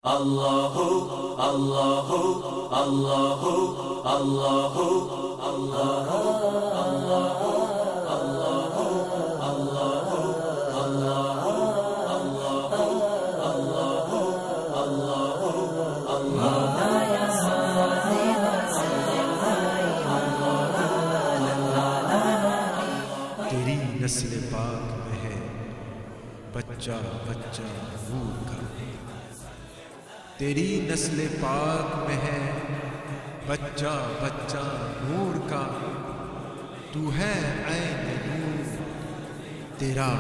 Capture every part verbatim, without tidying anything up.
الله، الله، الله، الله، الله، الله، الله، الله، الله، الله، الله، الله، الله. تیری نسل پاک میں ہے بچہ بچہ نور کا۔ تیری نسل پاک میں ہے بچہ بچہ نور کا، تو ہے عین نور، تیرا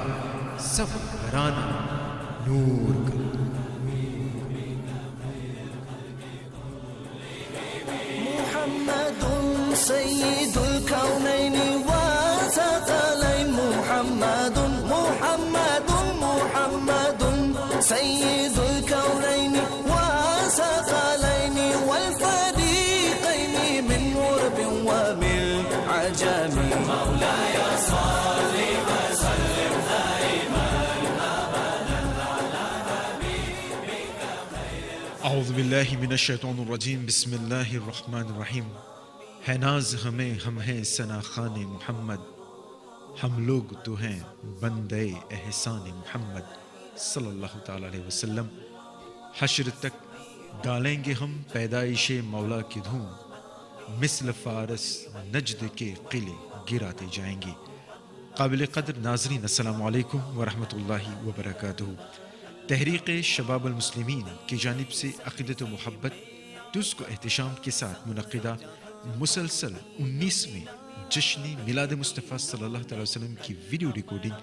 سب گھرانہ نور کا۔ محمد سيد الكونين والثقلين، محمد، محمد، محمد سيد الكونين والثقلين والفريقين من عرب ومن عجم. مولاي صل وسلم دائما أبدا على حبيبك خير. أعوذ بالله من الشيطان الرجيم. بسم الله الرحمن الرحيم. है नाज़ हमें, हम हैं सनाख़ान मोहम्मद, हम लोग तो हैं बंदे एहसान मोहम्मद सल्लल्लाहु तआला अलैहि वसल्लम। हश्र तक डालेंगे हम पैदाइश मौला की धूम, मिस्ल फारस नजद के किले गिराते जाएंगे। काबिल कदर नाजरीन, अस्सलाम वालेकुम व रहमतुल्लाहि व बरकातुहू। तहरीक शबाब अल मुस्लिमीन की जानिब से अकीदत व मोहब्बत, तुझको एहतशाम के साथ मुनक्किदा मुसलसल उन्नीसवें जश्न मिलाद मुस्तफ़ा सल्लल्लाहु तआला अलैहि वसल्लम की वीडियो रिकॉर्डिंग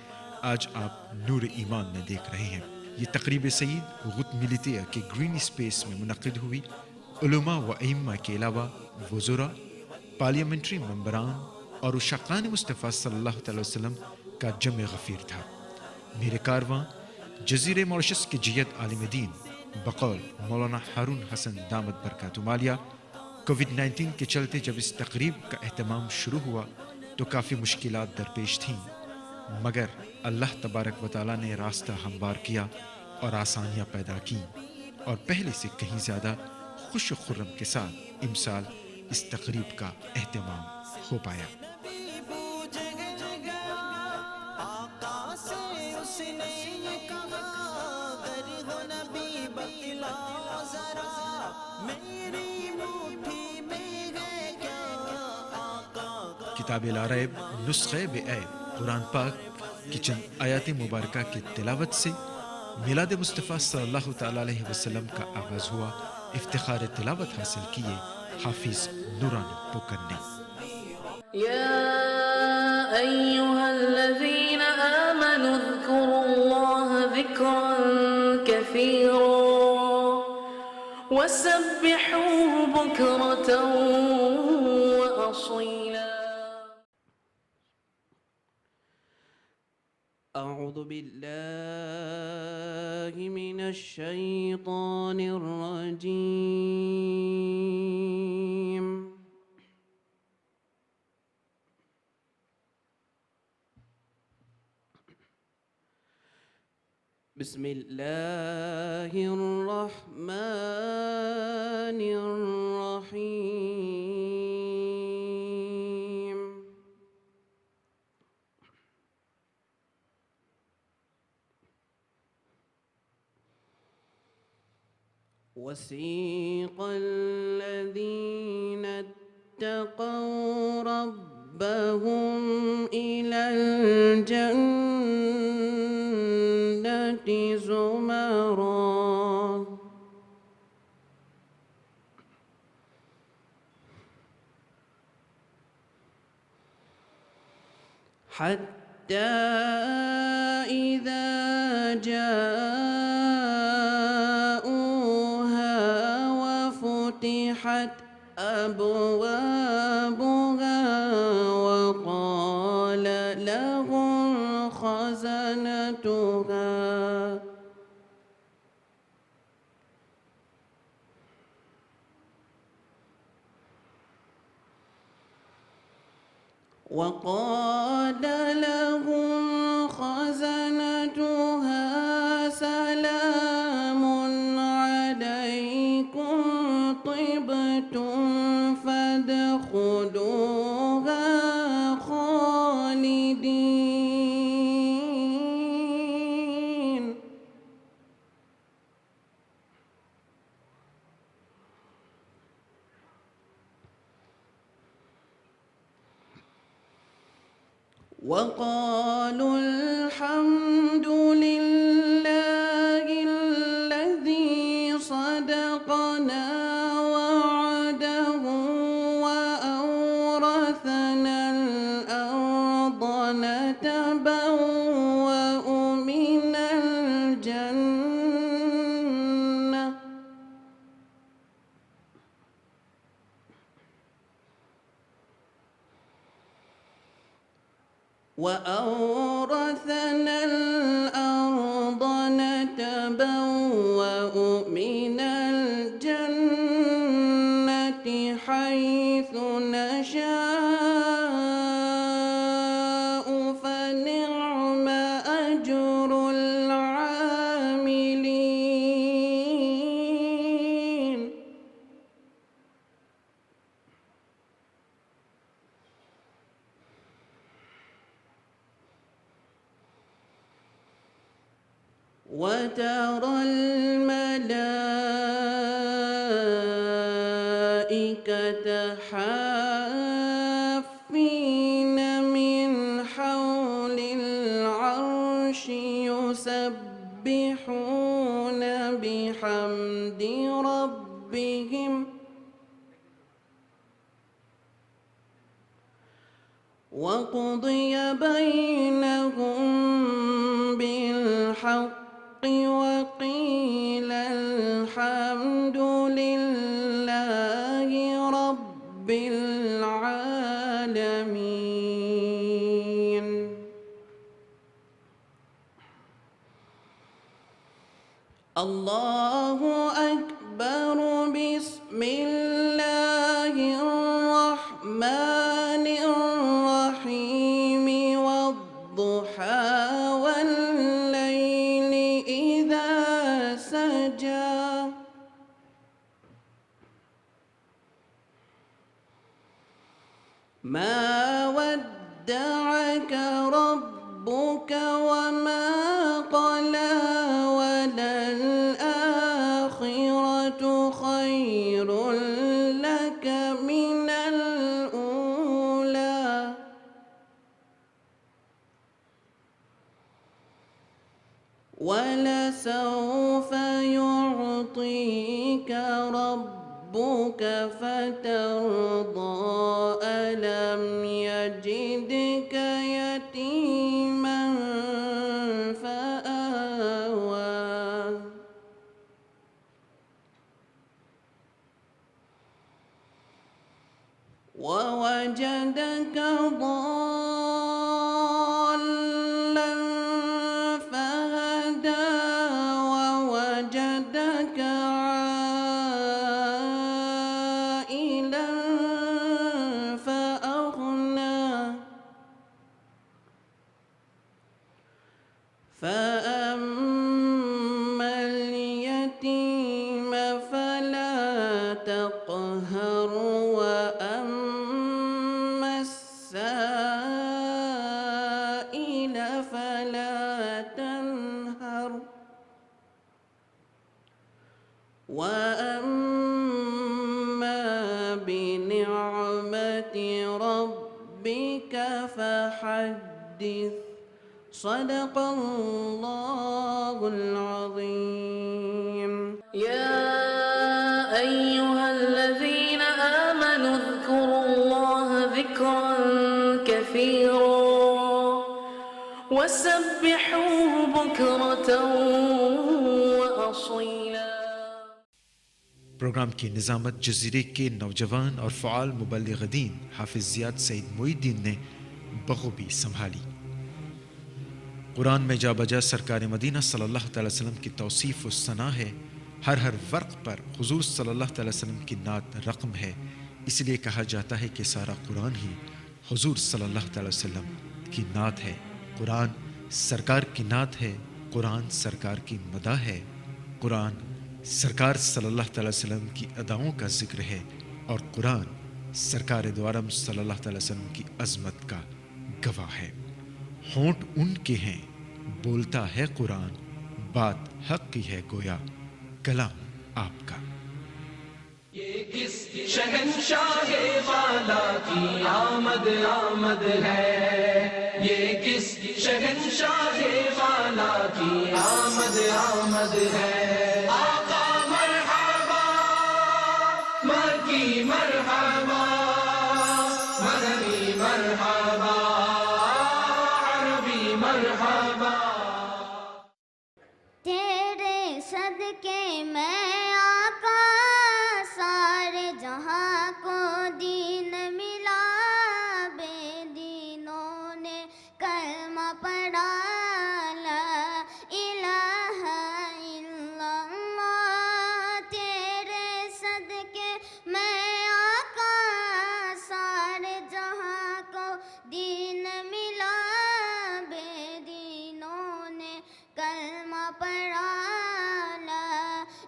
आज आप नूर ईमान में देख रहे हैं। ये तकरीब सईद गुत मिलितिया के ग्रीन स्पेस में मुनक्किद हुई। उलमा व अइम्मा के अलावा वज़रा, पार्लियामेंट्री मेंबरान और उशाकान मुस्तफ़ा सल्लल्लाहु तआला अलैहि वसल्लम का जमे गफीर था। मेरे कारवां जजीरे मॉरिशस के जय्यद आलिम दीन बकौल मौलाना हारून हसन दामद बरकातुहुम आलिया, कोविड नाइनटीन के चलते जब इस तकरीब का एहतमाम शुरू हुआ तो काफ़ी मुश्किलात दरपेश थीं, मगर अल्लाह तबारक व तआला ने रास्ता हमवार किया और आसानियां पैदा की और पहले से कहीं ज़्यादा खुश व खुर्रम के साथ इमसाल इस तकरीब का एहतमाम हो पाया। किताब अल अरैब नुस्ख़े बे ऐब कुरान पाक की चंद आयात मुबारका के तिलावत से मिलाद मुस्तफ़ा सल्लल्लाहु तआला अलैहि वसल्लम का आगाज़ हुआ। इफ्तिखार तिलावत हासिल किए हाफिज नूरानी पोकन ने। يا أيها الذين آمنوا اذكروا الله ذكرا كثيرا وسبحوه بكرة وأصيلا. أعوذ بالله من الشيطان الرجيم. بسم الله الرحمن الرحيم. وسيق الذين اتقوا ربهم إلى الجنة زمرا حتى إذا جاءوها وفتحت أبوابها وقال لهم خزنتها وقال لهم خزنتها سلام عليكم وقالوا الحمد لله الذي صدقنا وعده وأورثنا الأرض نتبوأ من الجنة وأورثنا الأرض نتبوأ من الجنة حيث نشاء فنعم أجر العاملين. وترى الملائكة حافين من حول العرش يسبحون بحمد ربهم وقضي بينهم بالحق وقيل الحمد لله رب العالمين. الله أكبر. بسم الله الرحمن الرحيم. والضحى والليل إذا سجى. ما ودعك ربك وما قلى، وللآخرة خير لك من الأولى. ولسوف يعطيك ربك فترضى. ألم يجدك يتيما فآوى. ووجدك ضالا فهدى، ووجدك عائلا فأغنى. فأما اليتيم فلا تقهر، وأما السائل فلا تنهر. وأما بنعمة ربك فحدث. صدق الله العظيم. يا أيها الذين آمنوا اذكروا الله ذكرا كثيرا وسبحوه بكرة وأصيلا. پروگرام کی نظامت جزیرے کے نوجوان اور فعال مبلغ دین حافظ زیاد سعید محی الدین نے بخوبی سنبھالی۔ قرآن میں جا بجا سرکار مدینہ صلی اللہ تعالی وسلم کی توصیف و ثنا ہے۔ ہر ہر ورق پر حضور صلی اللہ تعالی وسلم کی نعت رقم ہے، اس لیے کہا جاتا ہے کہ سارا قرآن ہی حضور صلی اللہ تعالی وسلم کی نعت ہے۔ قرآن سرکار کی نعت ہے، قرآن سرکار کی مداح ہے، قرآن سرکار صلی اللہ تعالی وسلم کی اداؤں کا ذکر ہے، اور قرآن سرکار دو عالم صلی اللہ تعالی وسلم کی عظمت کا گواہ ہے۔ ہونٹ ان کے ہیں، بولتا ہے قرآن، بات حق کی ہے گویا کلام آپ کا۔ ये किस शहंशाह वाला की आमद आमद है? ये किस शहंशाह वाला की आमद आमद है? आका मरहबा, मक्की मरहबा, मदनी मरहबा, अरबी मरहबा। तेरे सदके मैं आका, सारे जहां को दीन मिला, बेदीनों ने कलमा पढ़ा, ला इलाहा इल्लल्लाह। तेरे सदके मैं आका, सारे जहां को दीन मिला, बेदीनों ने कलमा पढ़ा, ला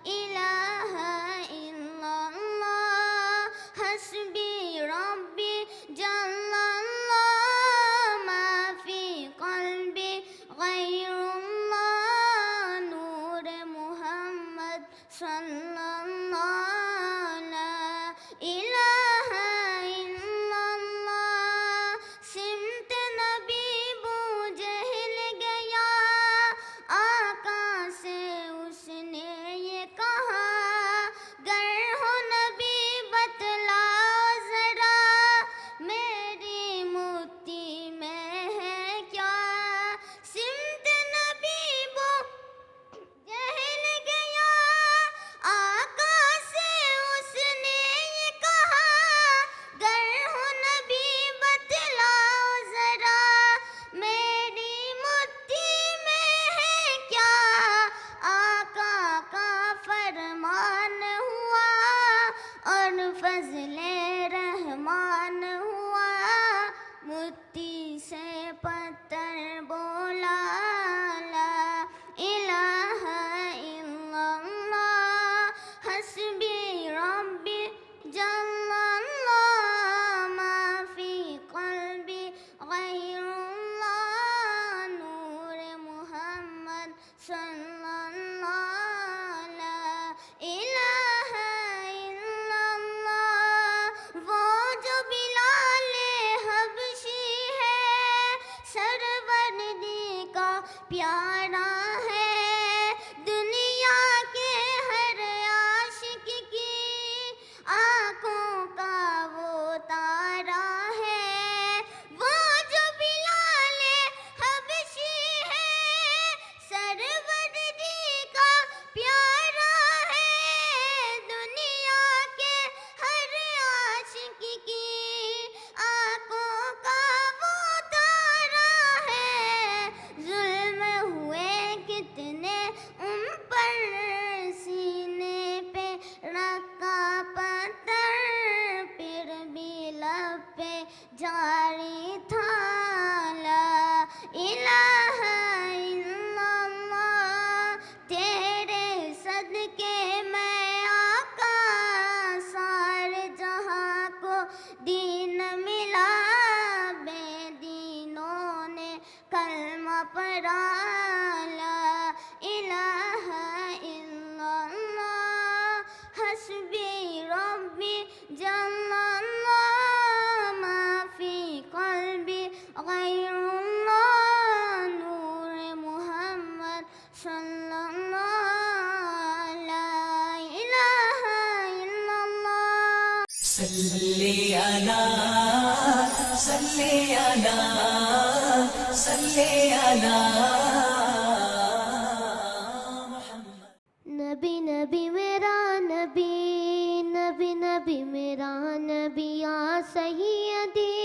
इलाहा इल्लल्लाह, हस्बी रब्बी जल्लल्लाह, मा फी कल्बी गैरुल्लाह, नूर मुहम्मद सल्लल्लाह, ला इलाहा इल्लल्लाह। सिमत नबी बू जहल गया, आका से उसने ये कहा, गर हो नबी बतलाओ जरा, मेरी मुट्ठी में है क्या? सिमत नबी बू जहल गया, आका से उसने ये कहा, गर हो नबी बतलाओ जरा, मेरी मुट्ठी में है क्या? आका का फरमान हुआ और फजले रहमान हुआ, मुट्ठी से पत्थर बोला, ला इलाहा इल्लल्लाह, हस्बी रब्बी जल्लल्लाह, मा फी कल्बी गैरुल्लाह, नूर मुहम्मद सल्लल्लाह, ला इलाहा इल्लल्लाह। वो जो बिलाल हबशी है, सरवर दी का प्यारा है, दुनिया के हर आशिक की आंखों का वो तारा है। वो जो बिलाल हबशी है, सरवर दी का प्यारा है, दुनिया के हर आशिक की आंखों का वो तारा है। जुल्म हुए कितने उन पर, सीने पे रखा पत्थर, फिर भी लब पे जारी था, ला इलाहा इल्लल्लाह। तेरे सदके मैं आका, सारे जहां को दीन मिला, बेदीनों ने कलमा पढ़ा, ला इलाहा इल्लल्लाह, हस्बी रब्बी जल्लल्लाह, मा फी कल्बी गैरुल्लाह, नूर मुहम्मद सल्लल्लाह, ला इलाहा इल्लल्लाह। सल्ली अला, सल्ली अला, सल्ली अला मुहम्मद। नबी, नबी मेरा नबी, नबी, नबी मेरा नबी, या सैयदी,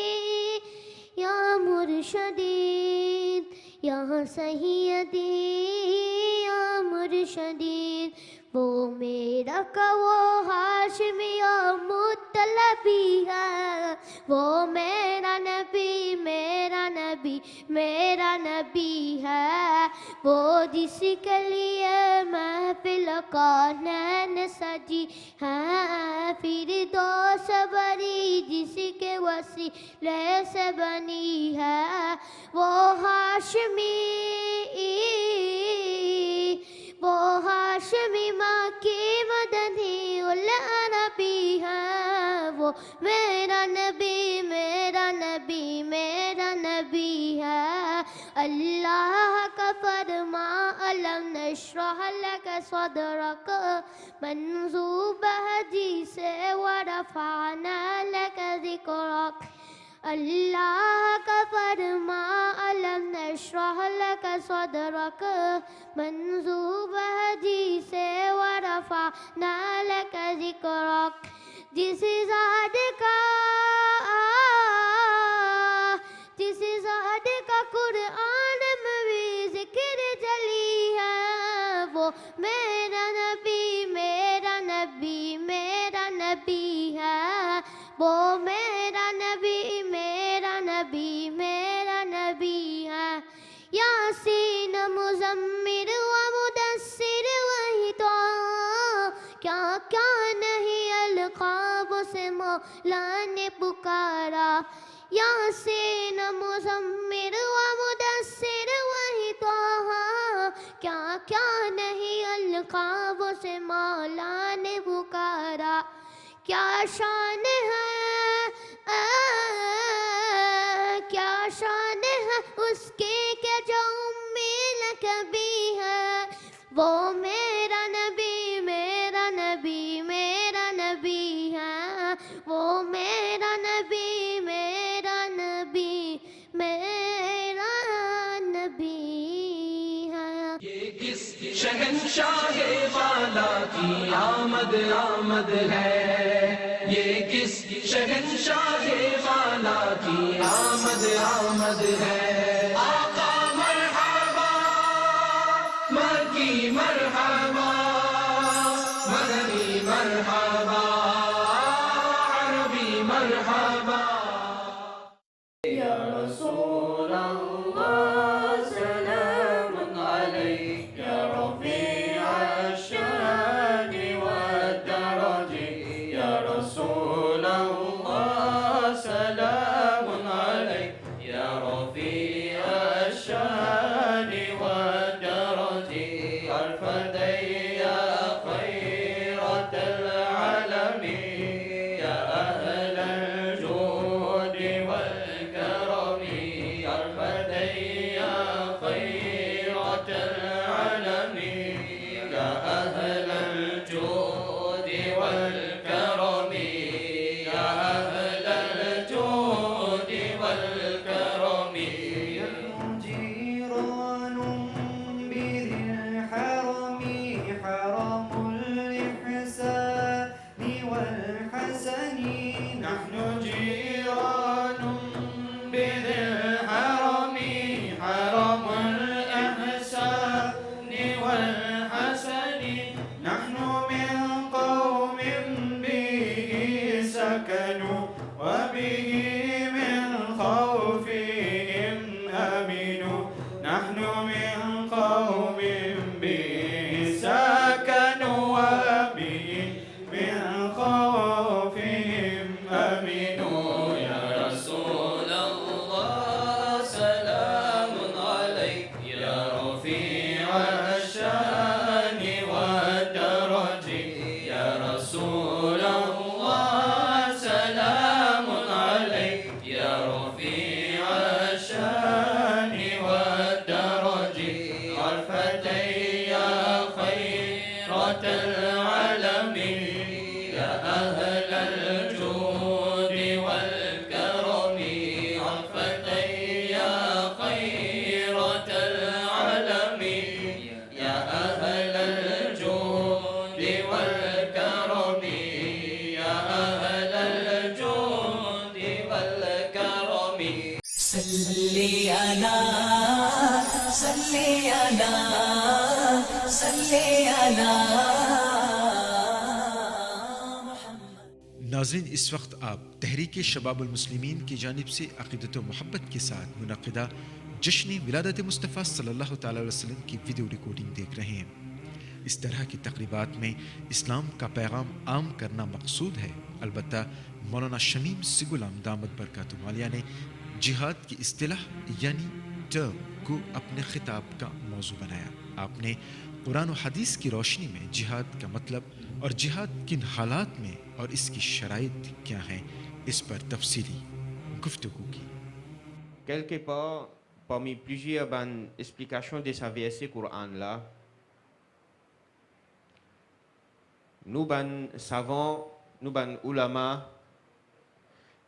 या मुर्शदी, या सैयदी, या मुर्शदी। वो मेरा का वो हाशमी और मुत्तलबी है, वो मेरा नबी, मेरा नबी, मेरा नबी है, वो जिसके लिए महफिल कौनैन सजी है, फिरदौस बड़ी जिसके वसीले से बनी है। वो हाशमी, वो हाशमी मक्की मदनी उल अरब नबी है, वो मेरा नबी, मेरा नबी, मेरा नबी है। अल्लाह का फरमान, अलम नशरह लक सदरक, मंसूब है जिसे, व रफअना लक जिक्रक। अल्लाह का फरमान, अलम नशरह लक सदरक, मंसूब है जिसे, व रफअना लक जिक्रक। जिस ज़ात का, जिस ज़ात का कुरान में भी जिक्र जली है, वो मेरा नबी, मेरा नबी, मेरा नबी है। वो मेरा नबी, मेरा नबी, मेरा नबी है। यासीन, मुजम्मिल व मुदस्सिर वही तो, क्या क्या नहीं अलकाब से मौला ने पुकारा। यासीन, मुजम्मिल व मुदस्सिर वही तो, क्या क्या नहीं अलकाब से मौला ने पुकारा। क्या शान है, आ, क्या शान है उसकी के जो उम्मी लकबी है। वो मेरा नबी, मेरा नबी, मेरा नबी है। वो मेरा नबी, मेरा नबी, मेरा नबी है। ये किस शहंशाह वाला की आमद, आमद है? ये किस शहंशाह वाला की आमद, आमद है? आका मरहबा, मक्की मरहबा, मदनी मरहबा, अरबी मरहबा। يا رسول الله سلام عليك يا رفيع الشان والدرج. يا رسول الله سلام عليك يا رفيع الشان والدرج. مرحبا يا خيرة العالم، يا أهل الجود والكرم. مرحبا يا خيرة العالم، يا أهل الجود والكرم، يا أهل الجود والكرم. نحن جيران بذي الحرم، حرم الإحسان والحسن. نحن جيران بذي الحرم، حرم الإحسان والحسن. نحن من قوم به سكنوا وبه من خوفهم أمنوا. نحن من قوم به سكنوا وبه من خوفهم أمنوا. يا رسول الله سلام عليك، يا رفيع الشان والدرج. يا رسول الله سلام عليك، يا رفيع الشان والدرج. مرحبا يا خيرة العالم، يا أهل الجود والكرم. مرحبا يا خيرة العالم، يا أهل الجود والكرم، يا أهل الجود والكرم. صل على، صل على، صل على محمد. ناظرین، اس وقت آپ تحریک شباب المسلمین کی جانب سے عقیدت و محبت کے ساتھ منعقدہ جشن ولادت مصطفیٰ صلی اللہ تعالی علیہ وسلم کی ویڈیو ریکارڈنگ دیکھ رہے ہیں۔ اس طرح کی تقریبات میں اسلام کا پیغام عام کرنا مقصود ہے۔ البتہ مولانا شمیم سگلام دامت برکاتہم عالیہ نے جہاد کی اصطلاح یعنی ٹرم کو اپنے خطاب کا موضوع بنایا۔ آپ نے कुरान और हदीस की रोशनी में जिहाद का मतलब और जिहाद किन हालात में और इसकी शराइत क्या हैं, इस पर तफसीली गुफ्तगू की। Kelke par, parmi plizier bann explikasion de sa verse Koran la, nou bann savan, nou bann oulama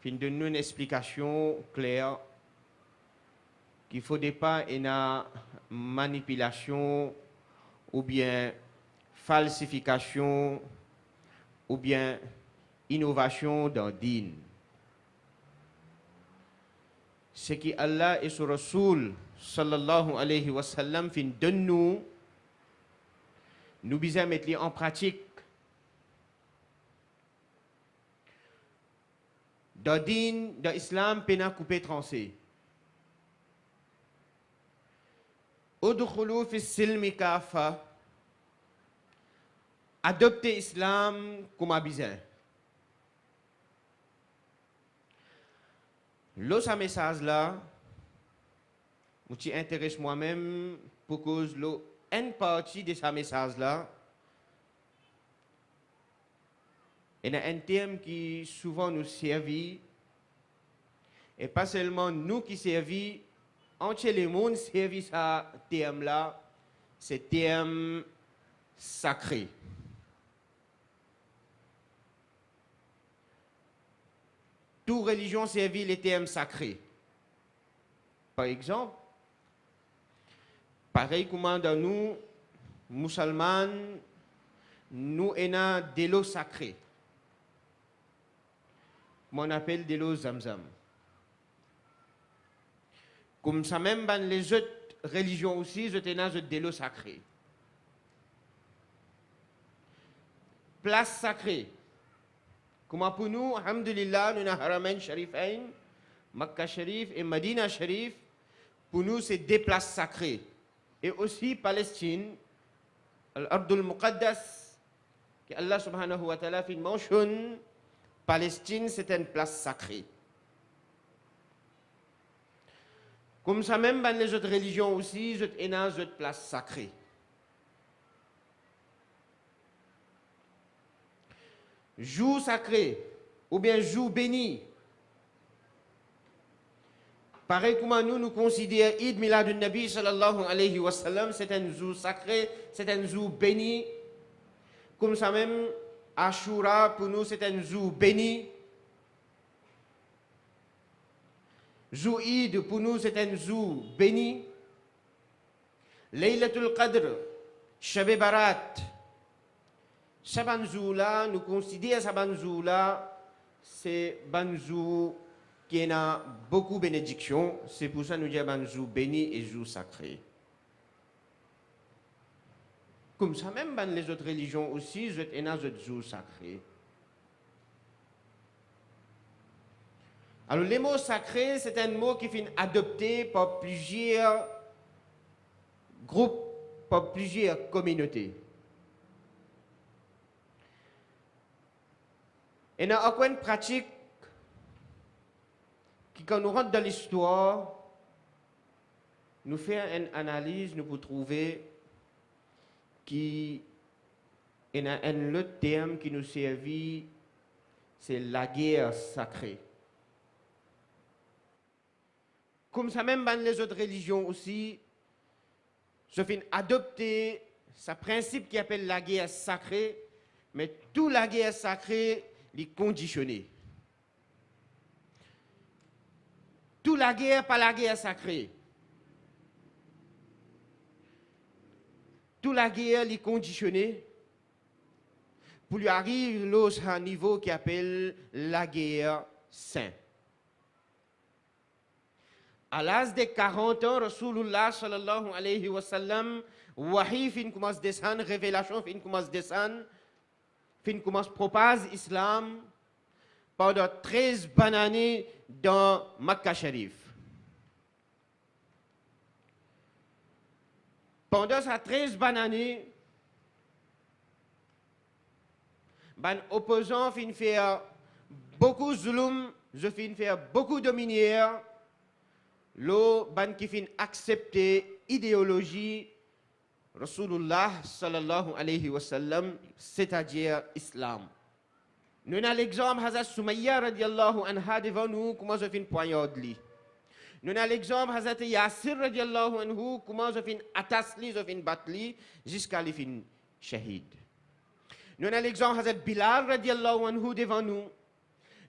finn donn nou enn explikasion kler ki fode pa ena manipilasion oubien falsifikasion oubien inovasion dan din. Seki Allah e so Rasoul, sallallahu alayhi wa sallam, finn donn nou, nou bizin met li an pratik. Dan din, dan Islam, pena koupe transe. Udkhulu fis silmi kaffa. Adopte Islam kouma bizin. Lor sa mesaz la, mo ti interes mwa mem pou koz lor enn parti de sa mesaz la. Ena enn term ki souvan nou servi, e pa selman nou ki servi, antie lemond servi sa term la, se term sakre. Tou relizion servi le term sakre. Par exanp, parey kouma dan nou, mousalman, nou ena delo sakre, kouma nou apel delo Zamzam. Koumsamem bann lezot relizion osi, zot ena zot delo sakre. Plas sakre. Kouma pou nou, alhamdulillah, nou ena Haramain Sharifain, Makka Sharif e Madina Sharif, pou nou se de plas sakre. E osi Palestinn, Al-Ardul Muqaddas, ki Allah Subhanahu wa Ta'ala finn mansionn, Palestinn se enn plas sakre. Koumsamem bann lezot relizion osi, zot ena zot plas sakre. Zour sakre oubien zour beni. Parey kouma nou, nou konsider Eid Miladun Nabi sallallahu alayhi wa sallam, se enn zour sakre, se enn zour beni. Koumsamem Ashura pou nou se enn zour beni. Zour Eid pou nou se enn zour beni. Laylatul Qadr, Shab-e-Barat, sa bann zour la, nou konsider sa bann zour la, se bann zour ki ena boukou benediksion, se pou sa nou dir bann zour beni e zour sakre. Koumsamem bann lezot relizion osi, zot ena zot zour sakre. Alor, lemo sakre, se enn mo ki finn adopte par plizier group, par plizier kominote. Ena ankor enn pratik ki, kan nou rant dan listwar, nou fer enn analiz, nou pou trouve ki ena enn lot term ki nou servi, se lager sakre. Koumsamem bann lezot relizion osi, zot finn adopte sa prinsip ki apel lager sakre, me tou lager sakre, li kondisione. Tou lager pa lager sakre. Tou lager li kondisione pou li ariv lor sa nivo ki apel lager sin. A laz de karant an, Rasoulullah sallallahu alayhi wa sallam, wahi finn koumans desann, revelasion finn koumans desann, finn koumans propaz Islam pandan trez bann ane dan Makka Sharif. Pandan sa trez bann ane, bann opozan finn fer boukou zouloum, zot finn fer boukou dominer lor bann ki finn aksepte ideolozi Rasoulullah sallallahu alayhi wa sallam, setadir Islam. Nou ena lexanp Hazrat Soumayya radiyallahu anha devan nou, kouma zot finn pwagnard li. Nou ena lexanp Hazrat Yasir radiyallahu anhu, kouma zot finn atas li, zot finn bat li, ziska li finn shahid. Nou ena lexanp Hazrat Bilal radiyallahu anhu devan nou.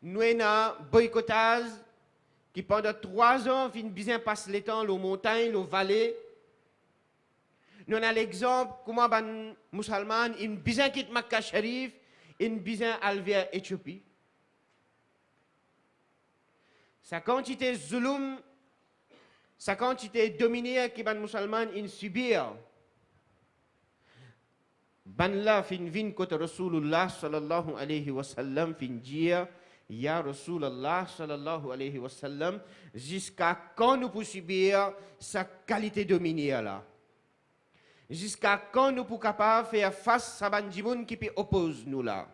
Nou ena boykotaz ki pandan trwa zan finn bizin pas letan lor montagn, lor vale. Nou ena lexanp kouma bann mousalman inn bizin kit Makka Sharif, inn bizin al ver Etiopi. Sa kantite zulum, sa kantite dominer ki bann mousalman inn sibir, bannla finn vinn kot Rasoulullah sallallahu alayhi wa sallam, finn dir, "Ya Rasoulullah sallallahu alayhi wa sallam, ziska kan nou pou sibir sa kalite dominer la? Ziska kan nou pou kapav fer fas sa bann dimoun ki pe opoz nou la?"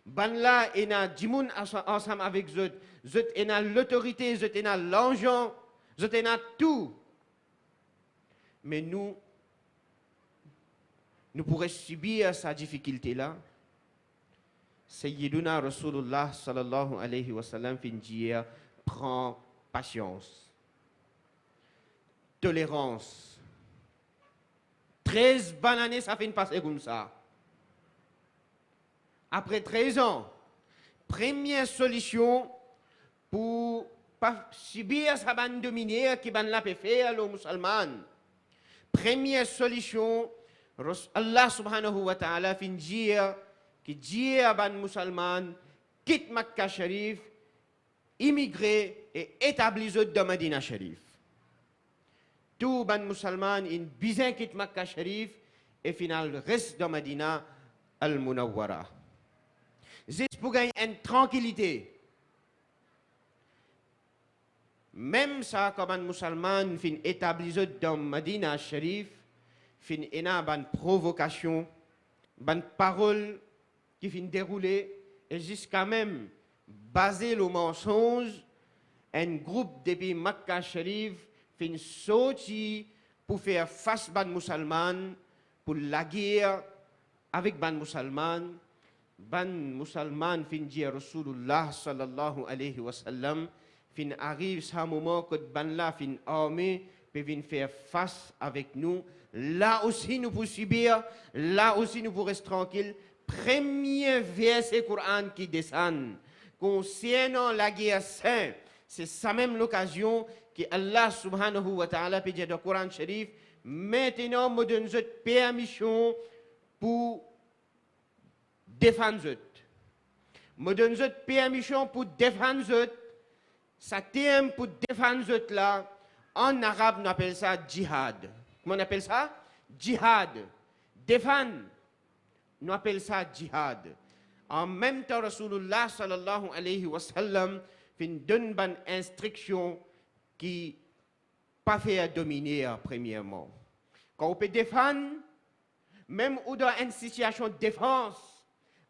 Bannla ena dimoun ansa-, ansam avek zot, zot ena lotorite, zot ena larzan, zot ena tou. Me nou, nou pou res sibir sa difikilte la. Sayyidouna Rasoulullah sallallahu alayhi wa sallam finn dir, "Pran pasians, tolerans." Trez bann ane sa finn pase koumsa. Apre trez an, premie solision pou pa sibir sa bann dominer ki bannla pe fer lor mousalman, premie solision, Ras-, Allah subhanahu wa ta'ala finn dir ki dir bann mousalman kit Makka Sharif, imigre e etabli zot dan Madina Sharif. Tou bann mousalman inn bizin kit Makka Sharif e finn al res dan Madina al Munawwara. Zis pou gagn enn trankilite. Mem sa, kan bann mousalman finn etabli zot dan Madina Sharif, finn ena bann provokasion, bann parol ki finn deroule, e ziska mem baze lor mansonz, enn group depi Makka Sharif finn sorti pou fer fas bann mousalman, pou lager avek bann mousalman. Bann mousalman finn dir Rasoulullah sallallahu alayhi wa sallam, finn ariv sa moman kot bannla finn arme, pe vinn fer fas avek nou. La osi nou pou sibir, la osi nou pou res trankil. Premie verse Koran ki desann konsernan lager sin, se sa mem lokazion ki Allah subhanahu wa ta'ala pe dir dan Koran Sharif, "Mintenan mo donn zot permision pou defann zot. Mo donn zot permision pou defann zot." Sa term pou defann zot la, an arab nou apel sa jihad. Kouma nou apel sa? Jihad. Defann, nou apel sa jihad. An mem tan, Rasoulullah sallallahu alayhi wa sallam finn donn bann instriksion ki pa fer dominer, premierman. Kan ou pe defann, mem ou dan enn sitiasion defans,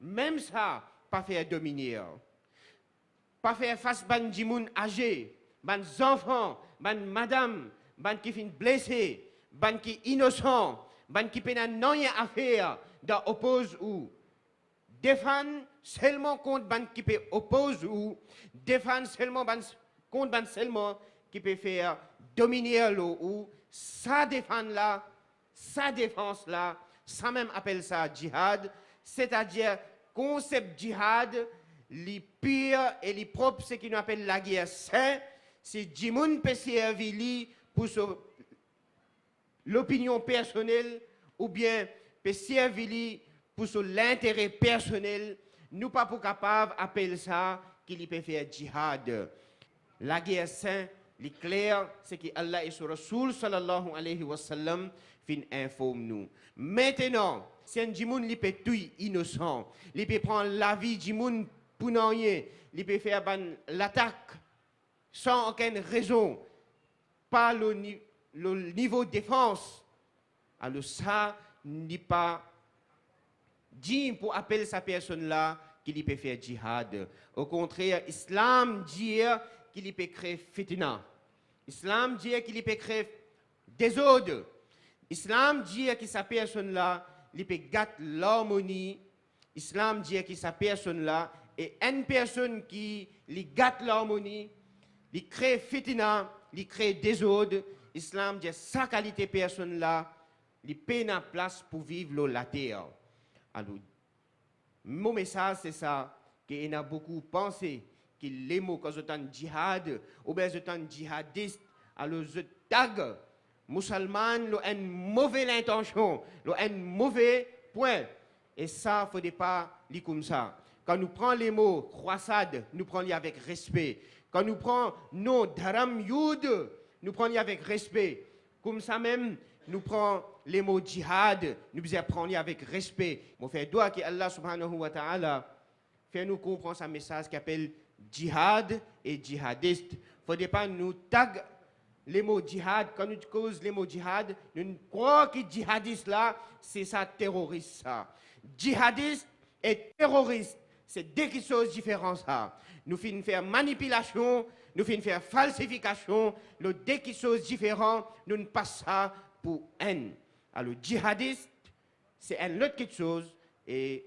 mem sa, pa fer dominer. Pa fer fas bann dimoun aze, bann zanfan, bann madam, bann ki finn blese, bann ki inosan, bann ki pena nanye a fer dan opoz ou. Defann selman kont bann ki pe opoz ou, defann selman bann, kont bann selman ki pe fer dominer lor ou. Sa defann la, sa defans la, sa mem apel sa jihad. Setadir konsep jihad, li pir e li prop, seki nou apel lager sin, si dimoun pe servi li pou so lopinion personel oubien pe servi li pou so lintere personel, nou pa pou kapav apel sa ki li pe fer jihad. Lager sin, li kler, seki Allah e so Rasoul sallallahu alayhi wa sallam finn inform nou. Mintenan, si enn dimoun li pe touy inosan, li pe pran lavi dimoun pou nanye, li pe fer bann latak san okenn rezon, pa lor ni-, lor nivo defans, alor sa, li pa dign pou apel sa personn la ki li pe fer jihad. Okontrer, Islam dir ki li pe kre fitna. Islam dir ki li pe kre dezord. Islam dir ki sa personn la, li pe gat larmoni. Islam dir ki sa personn la, e enn personn ki li gat larmoni, li kre fitina, li kre dezord, Islam dir sa kalite personn la, li pena plas pou viv lor later. Alor, mo mesaz se sa, ki ena boukou panse ki lemo kan zot tann jihad, oubien zot tann jihadis, alor zot tag mousalman lor enn move lintansion, lor enn move pwin. E sa, fode pa li koumsa. Kan nou pran lemo krwasad, nou pran li avek respe. Kan nou pran non Dharam Yudh, nou pran li avek respe. Koumsamem, nou pran lemo jihad, nou bizin pran li avek respe. Mo fer dwa ki Allah Subhanahu wa Ta'ala fer nou konpran sa mesaz ki apel jihad e jihadis. Fode pa nou tag lemo jihad. Kan nou koz lemo jihad, nou krwar ki jihadis la, se sa teroris sa. Jihadis e teroris, se de kiksoz diferan sa. Nou finn fer manipilasion, nou finn fer falsifikasion, lor de kiksoz diferan, nou pas sa pou enn. Alor, jihadis, se enn lot kiksoz, e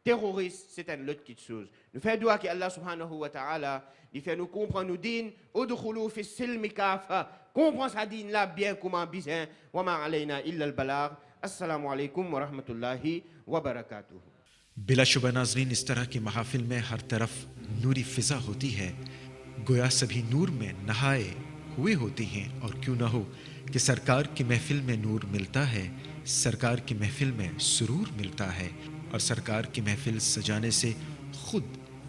teroris, se enn lot kiksoz. Nou fer dwa ki Allah Subhanahu wa Ta'ala, li fer nou konpran nou din, "Udkhulu fis silmi kafa." Konpran sa din la bien kouma bizin. Wa ma alayna illa al-balagh. Assalamu alaikum wa rahmatullahi wa barakatuh. बिलाशुबह नाजरीन, इस तरह की महफिल में हर तरफ नूरी फिजा होती है, गोया सभी नूर में नहाए हुए होते हैं। और क्यों ना हो कि सरकार की महफिल में नूर मिलता है, सरकार की महफिल में सुरूर मिलता है, और सरकार की महफिल सजाने से खुद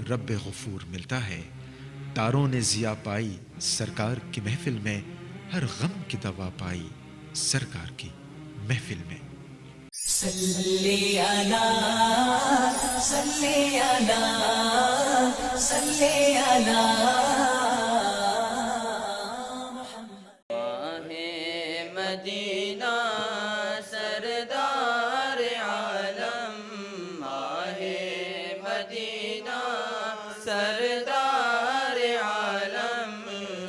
रब्बे गफूर मिलता है। तारों ने जिया पाई सरकार की महफिल में, हर गम की दवा पाई सरकार की महफिल में। सल्ले अला, सल्ले अला, सल्ले अला मुहम्मद। माहे मदीना सरदार आलम, माहे मदीना सरदार आलम,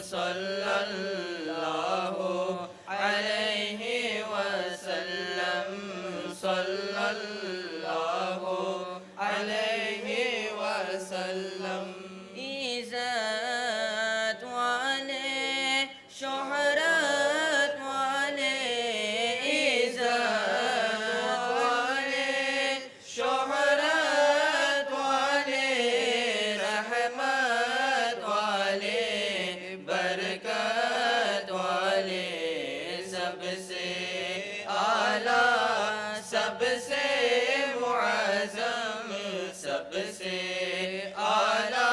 सल्लल्लाहु अलैहि वसल्लम, सल्लल्लाहु अलैहि वसल्लम। इज्जत वाले, शोहरत वाले, इज्जत वाले, शोहरत वाले, रहमत वाले, बरकत वाले, सबसे आला, सबसे मुअज्जम, सबसे आला,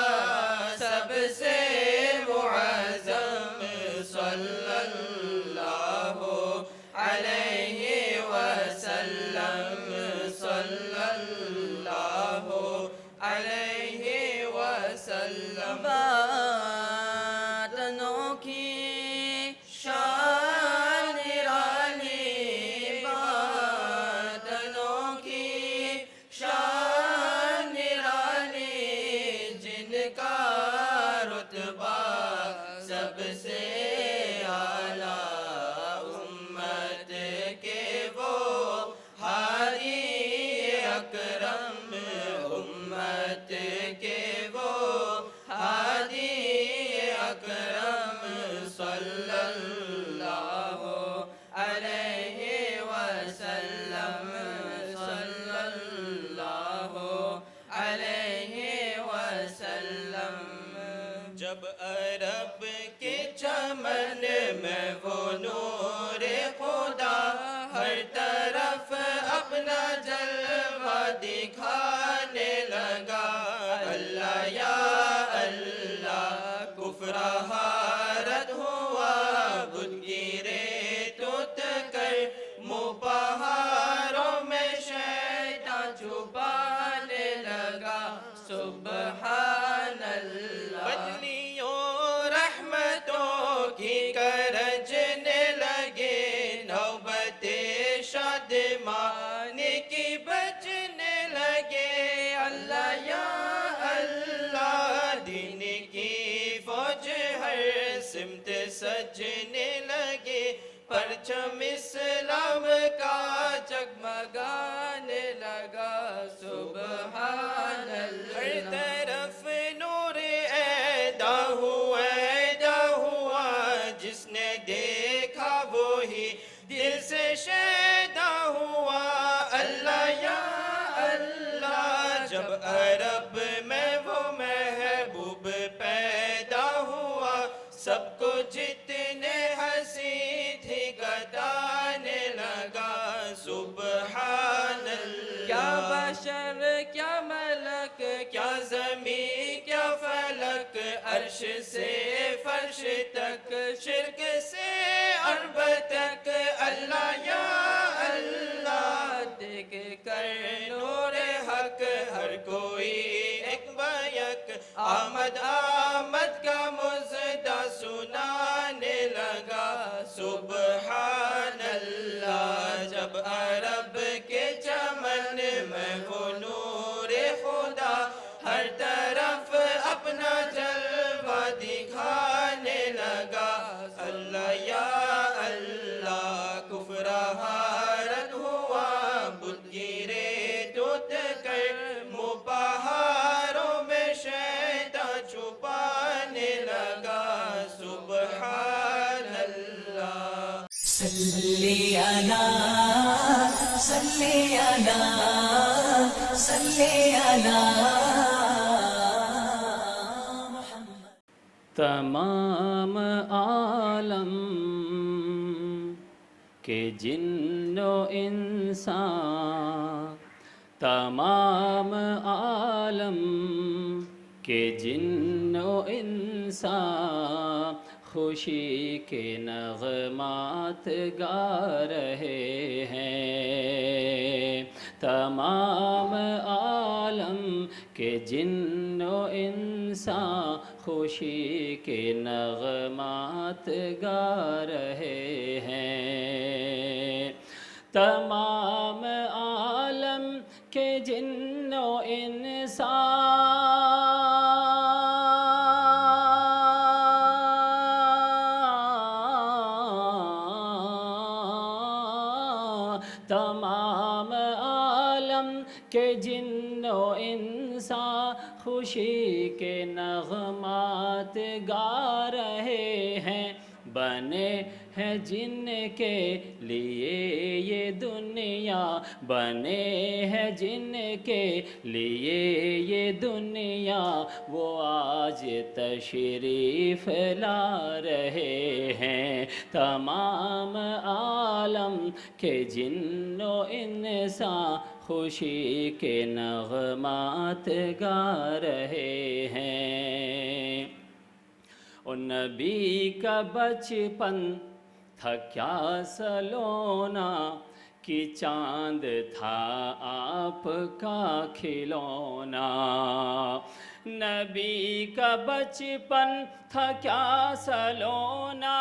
सबसे मुअज्जम, सल्लल्लाहु अलैहि वसल्लम, सल्लल्लाहु अलैहि वसल्लम। बात अनोखी, शान निराली, बात अनोखी, शान निराली, जिनका रुतबा सबसे आला, उम्मत के वो हादी अकरम, उम्मत के वो हादी अकरम, सल्लल्लाहु अलैहि वसल्लम, सल्लल्लाहु अलैहि वसल्लम। जब अरब के चमन में वो नूर खुदा हर तरफ अपना जलवा दिखाने लगा, अल्लाह या अल्लाह, कुफर हारत हुआ, बुत की रेत उतर कर मुँह पहाड़ों में शैतान छुपाने लगा। सुबहानल्लाह। बदलियों रहमतों की गरजने लगे, नौबते शादमानी की बजने लगे। अल्लाह या अल्लाह, दीन की फौज हर सिमत सजने लगे। परचम परचम इस्लाम का जगमगाने लगा, सुबहान अल्लाह। हर तरफ नूर ऐदा हुआ, ऐदा हुआ, जिसने देखा वो ही दिल से शैदा हुआ। अल्लाह या अल्लाह, जब अरब में वो महबूब पैदा हुआ, सबको जितने हंसी थी गताने लगा, सुबहान अल्लाह। क्या बशर, क्या मलक, क्या जमी, क्या फलक, अर्श से फर्श तक, शिर्क से अरब तक, अल्लाह या अल्लाह। देख कर नूर हक, हर कोई एक बयक आमद, आमद का मुजदा सुनाने लगा, सुबहान अल्लाह। जब अरब के चमन में वो नूर खुदा हर तरफ अपना जलवा दिखाने लगा, अल्लाह या अल्लाह। कुफर हारत हुआ, बुत गिरे टूट कर, मुँह पहाड़ों में शैतान छुपाने लगा, सुबहान अल्लाह। सल्ली अला, सल्ली अला, सल्ली अला मुहम्मद। तमाम आलम के जिन्नो इंसान, तमाम आलम के जिन्नो इंसान, खुशी के नगमात गा रहे हैं। तमाम आलम के जिन्नो इंसान, खुशी के नगमात गा रहे हैं। तमाम आलम के जिन्नो इंसान, तमाम आलम के जिन्नो इंसान, खुशी के नगमात गा रहे हैं। बने हैं जिनके लिए ये दुनिया, बने हैं जिनके लिए ये दुनिया, वो आज तशरीफ ला रहे हैं। तमाम आलम के जिन्नो इंसान, खुशी के नगमात गा रहे हैं। ओ नबी का बचपन था क्या सलोना, कि चांद था आपका खिलौना। नबी का बचपन था क्या सलोना,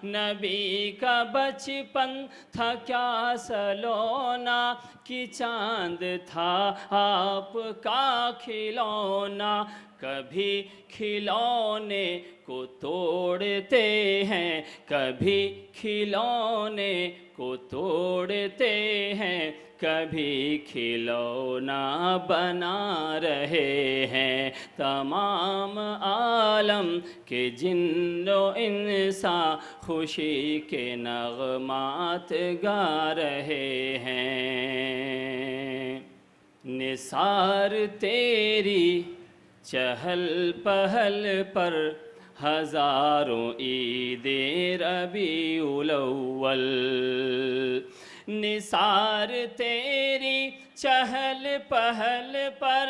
नबी का बचपन था क्या सलोना, कि चांद था आपका खिलौना। कभी खिलौने को तोड़ते हैं, कभी खिलौने को तोड़ते हैं, कभी खिलौना बना रहे हैं। तमाम आलम के जिन्नो इंसान, खुशी के नगमात गा रहे हैं। निसार तेरी चहल पहल पर हजारों ईद रबीउल अव्वल। निसार तेरी चहल पहल पर,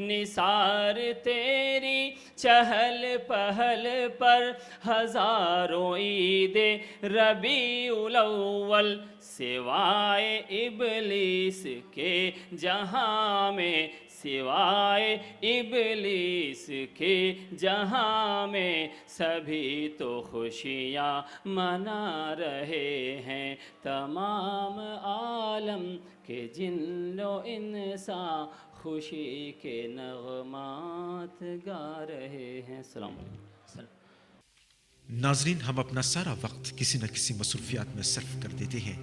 निसार तेरी चहल पहल पर हजारों ईद रबीउल अव्वल, सिवाए इब्लीस के जहां में, सिवाए इब्लीस के जहां में, सभी तो खुशियां मना रहे हैं। तमाम आलम के जिन्नो इंसान खुशी के नगमात गा रहे हैं। अस्सलाम वालेकुम। नाजरीन, हम अपना सारा वक्त किसी न किसी मसरूफियात में सर्फ कर देते हैं,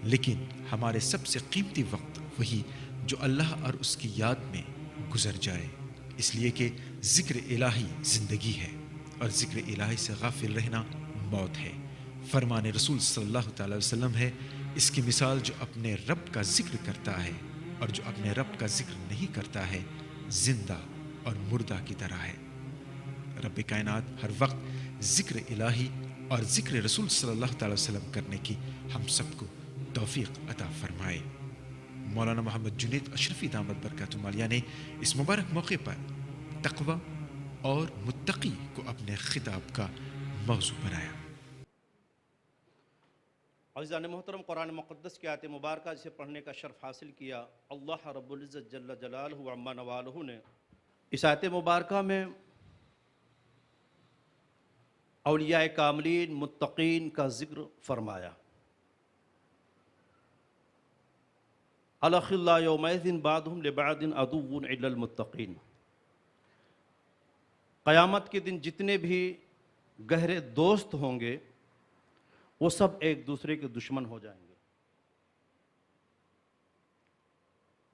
लेकिन हमारे सबसे कीमती वक्त वही जो अल्लाह और उसकी याद में गुजर जाए, इसलिए कि जिक्र इलाही ज़िंदगी है और जिक्र इलाही से गाफिल रहना मौत है। फरमान रसूल सल्लल्लाहु तआला अलैहि वसल्लम है, इसकी मिसाल जो अपने रब का जिक्र करता है और जो अपने रब का जिक्र नहीं करता है, जिंदा और मुर्दा की तरह है। रब कायनात हर वक्त जिक्र इलाही और जिक्र रसूल सल्लल्लाहु तआला अलैहि वसल्लम करने की हम सबको तौफीक अता फरमाए। मौलाना मोहम्मद जुनैद अशरफी दामत बरकातुहुम आलिया ने इस मुबारक मौके पर तकवा और मुत्तकी को अपने खिताब का मौजू बनाया। अज़ीज़ान मोहतरम, कुरान मुकद्दस की आयत मुबारका जिसे पढ़ने का शर्फ हासिल किया, अल्लाह रब्बुल इज़्ज़त जल्ला जलालहू व अम्मा नवालहू ने इस आयत मुबारका में औलियाए कामिलीन, मुत्तकीन का जिक्र फरमाया। अलअखिल्लाउ यौमइज़िन बादुहुम लिबादिन अदुव्वुन इल्लल मुत्तकीन। क़यामत के दिन जितने भी गहरे दोस्त होंगे, वो सब एक दूसरे के दुश्मन हो जाएंगे।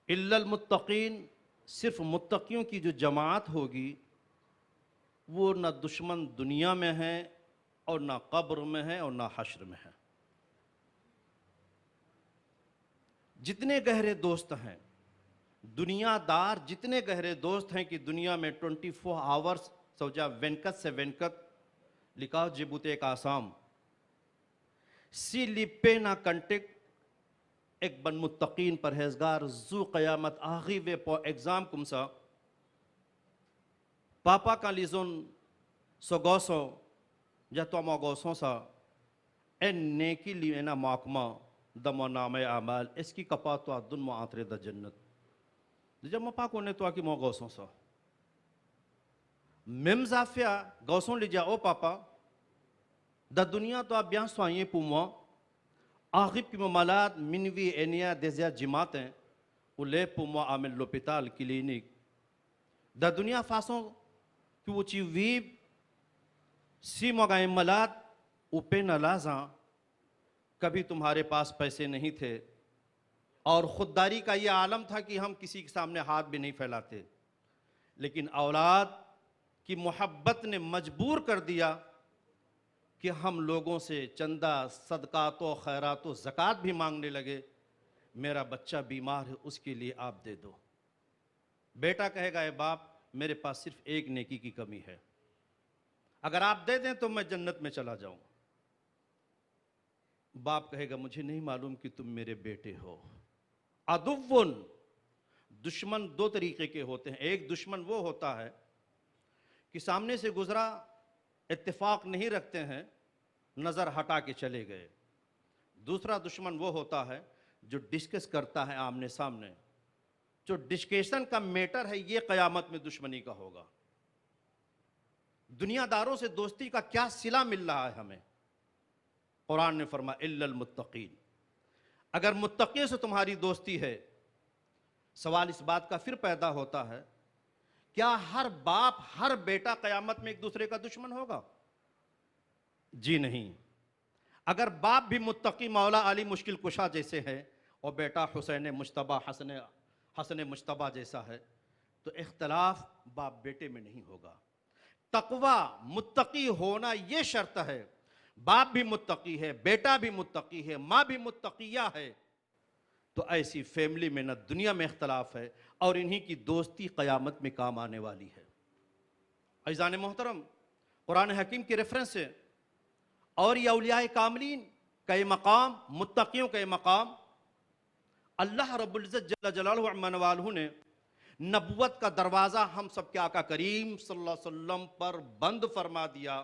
इल्लल मुत्तकीन, सिर्फ मुत्तकियों की जो जमात होगी, वो ना दुश्मन दुनिया में है और ना कब्र में है और ना हश्र में है। जितने गहरे दोस्त हैं, दुनियादार जितने गहरे दोस्त हैं कि दुनिया में ट्वेंटी फ़ोर आवर्स सौजा वेनकत से वेनकत लिखा जिबुते एक आसाम, सी लिपे ना कंटिक एक बन मुत्तकीन परहेजगार जू क़यामत आगी वे पो एग्जाम कुमसा, पापा का लिजोन सो गौसों, या तो मो गौसों सा, एन नेकी ली ena माकमा, द मो नामे आमाल, एसकी कपा तो अदुन मो आंतरे द जन्नत। जब मो पा कोने तो आकी मो गौसों सा। मेम जाफिया, गौसों लिजा, ओ पापा, द दुनिया तो आप ब्यां स्वाइये pou mwa, आखिर की मो मलाद, मिनवी एनिया देजिया जिमातें, उले pou mwa आमेल लोपिताल, क्लिनिक, द दुनिया फासों कि वो ची वीब, सी मो गाय मलाद, उपे न लाजा, कभी तुम्हारे पास पैसे नहीं थे, और खुददारी का ये आलम था कि हम किसी के सामने हाथ भी नहीं फैलाते। लेकिन औलाद की मोहब्बत ने मजबूर कर दिया कि हम लोगों से चंदा, सदकात, खैरात, ज़कात भी मांगने लगे। मेरा बच्चा बीमार है, उसके लिए आप दे दो। बेटा कहेगा, ए बाप, मेरे पास सिर्फ एक नेकी की कमी है, अगर आप दे दें तो मैं जन्नत में चला जाऊं। बाप कहेगा, मुझे नहीं मालूम कि तुम मेरे बेटे हो। अदुव्वुन, दुश्मन दो तरीके के होते हैं। एक दुश्मन वो होता है कि सामने से गुजरा, इत्तेफाक नहीं रखते हैं, नज़र हटा के चले गए। दूसरा दुश्मन वो होता है जो डिस्कस करता है आमने सामने। जो डिस्कशन का मैटर है, ये क़यामत में दुश्मनी का होगा। दुनियादारों से दोस्ती का क्या सिला मिल रहा है हमें? कुरान ने फरमा, इल्लल मुत्तकीन। अगर मुत्तकियों से तुम्हारी दोस्ती है, सवाल इस बात का फिर पैदा होता है, क्या हर बाप, हर बेटा क़यामत में एक दूसरे का दुश्मन होगा? जी नहीं। अगर बाप भी मुत्तकी मौला अली मुश्किल कुशा जैसे है और बेटा हुसैन मुज्तबा, हसन, हसन मुज्तबा जैसा है, तो इख्तलाफ बाप बेटे में नहीं होगा। तकवा, मुत्तकी होना ये शर्त है। बाप भी मुत्तकी है, बेटा भी मुत्तकी है, माँ भी मुत्तकिया है, तो ऐसी फैमिली में ना दुनिया में इख्तलाफ है और इन्हीं की दोस्ती क़यामत में काम आने वाली है। अज़ीज़ान मोहतरम, कुरान हकीम की रेफरेंस है और ये औलियाए कामिलीन का ये मकाम, मुत्तकियों का ये मकाम, अल्लाह रब्बुल इज्जत जल्ला जलालहू अम्मा नवालहू ने नबुव्वत का दरवाज़ा हम सबके आका करीम सल्लल्लाहु अलैहि वसल्लम पर बंद फरमा दिया,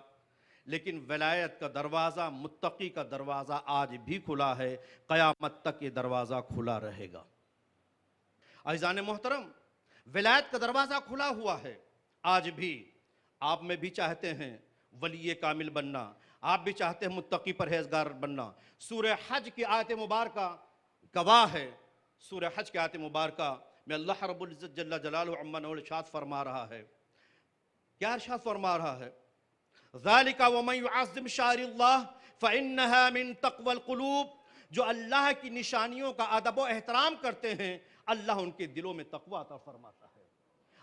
लेकिन विलायत का दरवाज़ा, मुत्तकी का दरवाज़ा आज भी खुला है, क़यामत तक ये दरवाज़ा खुला रहेगा। अज़ीज़ान मोहतरम, विलायत का दरवाज़ा खुला हुआ है आज भी। आप में भी चाहते हैं वली कामिल बनना, आप भी चाहते हैं मुत्तकी परहेजगार बनना। सूरह हज की आयत मुबारका गवाह है। सूरह हज की आयत मुबारका में अल्लाह रब्बुल इज्जत जल्ला जलालुहु अम्मा नवालुहु इरशाद फरमा रहा है। क्या इरशाद फरमा रहा है? ज़ालिका व मन युअज़्ज़िम शाइरिल्लाह फ़इन्नहा मिन तक़वल क़ुलूब। जो अल्लाह की निशानियों का अदब व एहतराम करते हैं, अल्लाह उनके दिलों में तकवा अता फरमाता है।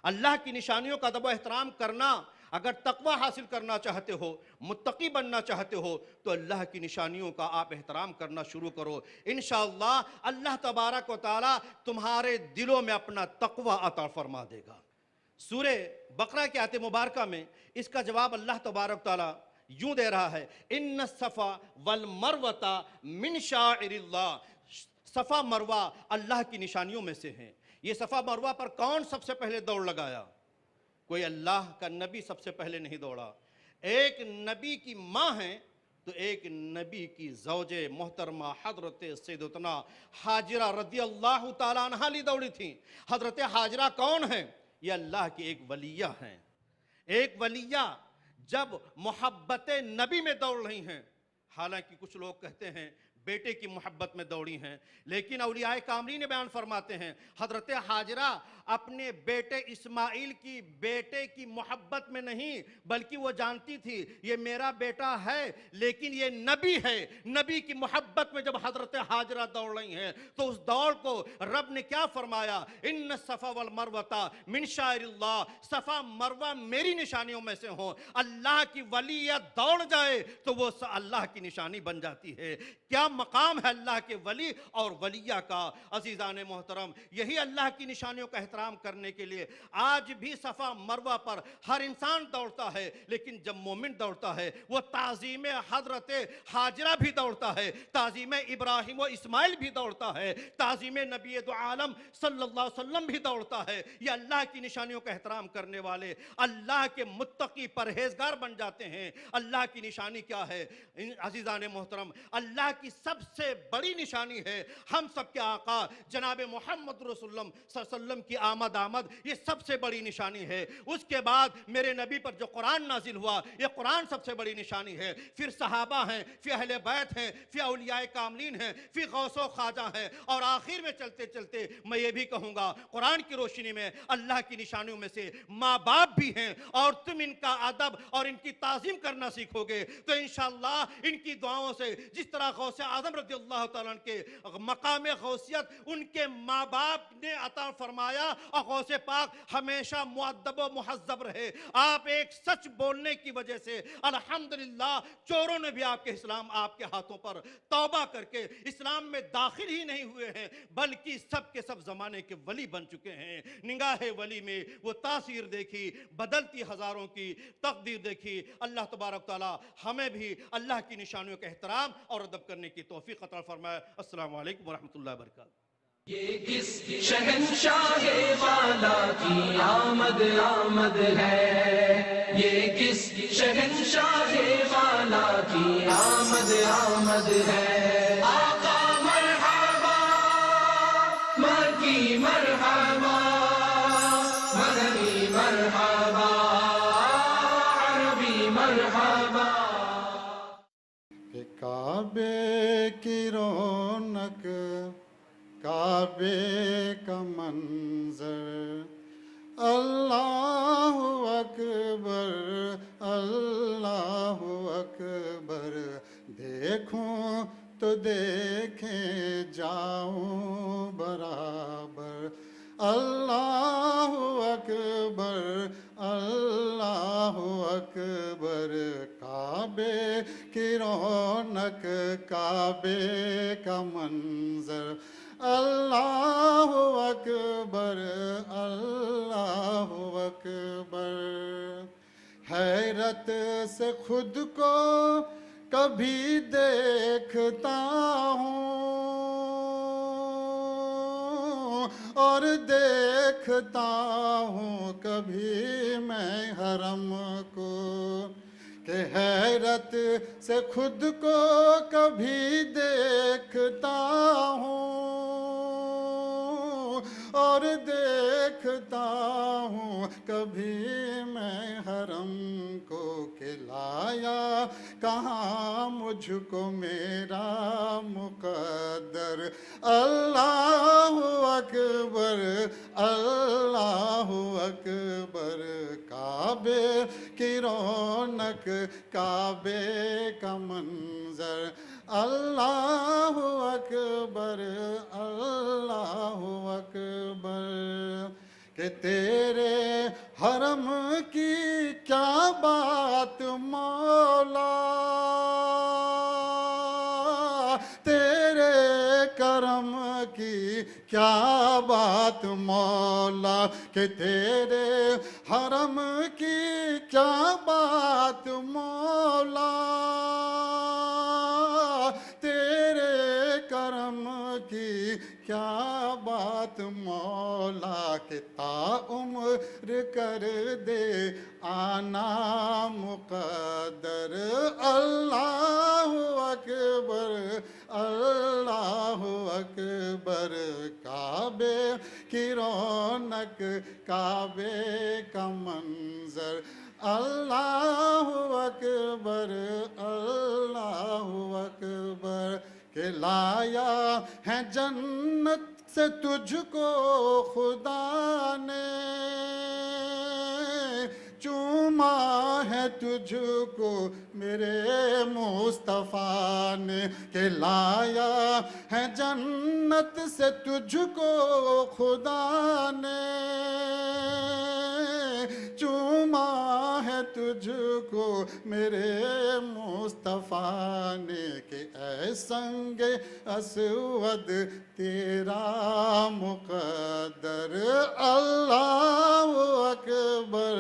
अल्लाह की निशानियों का अदब व एहतराम करना, अगर तकवा हासिल करना चाहते हो, मुत्तकी बनना चाहते हो, तो अल्लाह की निशानियों का आप एहतराम करना शुरू करो। इंशाअल्लाह, अल्लाह तबारक व तआला तुम्हारे दिलों में अपना तकवा अता फरमा देगा। सूरह बकरा की आयत मुबारका में इसका जवाब अल्लाह तबारक व तआला यूं दे रहा है, इन्नस सफ़ा वल मरवता मिन शाइरिल्लाह। सफ़ा मरवा अल्लाह की निशानियों में से हैं। ये सफ़ा मरवा पर कौन सबसे पहले दौड़ लगाया? कोई अल्लाह का नबी सबसे पहले नहीं दौड़ा। एक नबी की माँ हैं, तो एक नबी की ज़ौजे मोहतरमा हज़रत सैयदतुना हाजिरा रदियल्लाहु ताला अन्हा ली दौड़ी थी। हज़रत हाजिरा कौन है? ये अल्लाह की एक वलिया हैं। एक वलिया जब मोहब्बत नबी में दौड़ रही हैं, हालांकि कुछ लोग कहते हैं बेटे की मोहब्बत में दौड़ी हैं, लेकिन औलियाए कामिलीन बयान फरमाते हैं, हज़रत हाजिरा अपने बेटे इस्माइल की, बेटे की मोहब्बत में नहीं, बल्कि वो जानती थी, ये मेरा बेटा है, लेकिन ये नबी है। नबी की मोहब्बत में जब हज़रत हाजिरा दौड़ रही हैं, तो उस दौड़ को रब ने क्या फरमाया, इन्नस सफ़ा वल मरवता मिन शाइरिल्लाह, सफ़ा मरवा मेरी निशानियों में से हो। अल्लाह की वलिया दौड़ जाए, तो वो स-, अल्लाह की निशानी बन जाती है। क्या मकाम है अल्लाह के वली और वलिया का, अज़ीज़ान मोहतरम। यही अल्लाह की निशानियों का एहतराम करने के लिए आज भी सफ़ा मरवा पर हर इंसान दौड़ता है, लेकिन जब मोमिन दौड़ता है, वो ताज़ीम हज़रत हाजिरा भी दौड़ता है, ताज़ीम इब्राहिम व इस्माइल भी दौड़ता है, ताज़ीम नबी दो आलम सल्लल्लाहु अलैहि वसल्लम भी दौड़ता है। ये अल्लाह की निशानियों का एहतराम करने वाले अल्लाह के मुत्तकी परहेजगार बन जाते हैं। अल्लाह की निशानी क्या है? इन अज़ीज़ान मोहतरम, अल्लाह की सबसे बड़ी निशानी है हम सबके आका जनाब मोहम्मद रसूलुल्लाह सल्लल्लाहु अलैहि वसल्लम की आमद आमद, ये सबसे बड़ी निशानी है। उसके बाद मेरे नबी पर जो कुरान नाजिल हुआ, ये कुरान सबसे बड़ी निशानी है। फिर सहाबा हैं, फिर अहले बैत हैं, फिर औलियाए कामलीन हैं, फिर गौसो ख्वाजा हैं। और आखिर में चलते चलते मैं ये भी कहूँगा, कुरान की रोशनी में अल्लाह की निशानियों में से माँ बाप भी हैं, और तुम इनका अदब और इनकी ताज़ीम करना सीखोगे तो इंशाअल्लाह इनकी दुआओं से, जिस तरह गौसे आज़म रज़ियल्लाहु तआला अन्हु के मकाम गौसियत उनके माँ बाप ने अता फरमाया और गौसे पाक हमेशा मुअद्दब व मुहज़्ज़ब रहे। आप एक सच बोलने की वजह से अल्हम्दुलिल्लाह चोरों ने भी आपके इस्लाम, आपके हाथों पर तौबा करके इस्लाम में दाखिल ही नहीं हुए हैं, बल्कि सब के सब जमाने के वली बन चुके हैं। निगाह वली में वो तासीर देखी, बदलती हज़ारों की तकदीर देखी। अल्लाह तबारक तआला हमें भी अल्लाह की निशानियों का एहतराम और अदब करने की तौफीक अता फरमाए। अस्सलाम वालेकुम व रहमतुल्लाहि व बरकातुहू। ये किस शहंशाह वाला की आमद आमद है? ये किस शहंशाह वाला की आमद आमद है? आका मरहबा, मक्की मरहबा, मदनी मरहबा, अरबी मरहबा। ये काबे की रौनक, काबे का मंजर, अल्लाहु अकबर, अल्लाहु अकबर। देखूं तो देखे जाऊं बराबर। अल्लाहु अकबर, अल्लाहु अकबर। काबे की रौनक, काबे का मंजर। अल्लाहु अकबर, अल्लाहु अकबर। हैरत से खुद को कभी देखता हूँ और देख देखता हूँ कभी मैं हरम को, कि हैरत से खुद को कभी देखता हूँ, और देखता हूँ कभी मैं हरम को, कि लाया कहाँ मुझको मेरा मुकद्दर। अल्लाहु अकबर, अल्लाहु अकबर, काबे की रौनक, काबे का मंजर। अल्लाहु अकबर, अल्लाहु अकबर। कि तेरे हरम की क्या बात मौला, तेरे करम की क्या बात मौला, कि तेरे हरम की क्या बात मौला, तेरे करम की क्या बात मौला, कि ताउम्र कर दे आना मुकद्दर। अल्लाहु अकबर, अल्लाहु अकबर, काबे की रौनक, काबे का मंजर। अल्लाहु अकबर, अल्लाहु अकबर। कि लाया है जन्नत से तुझको खुदा ने, चूमा है तुझको मेरे मुस्तफ़ा ने। कि लाया है जन्नत से तुझको खुदा ने, चूमा है तुझको मेरे मुस्तफ़ा ने। कि ऐ संगे अस्वद तेरा मुकद्दर। अल्लाहु अकबर,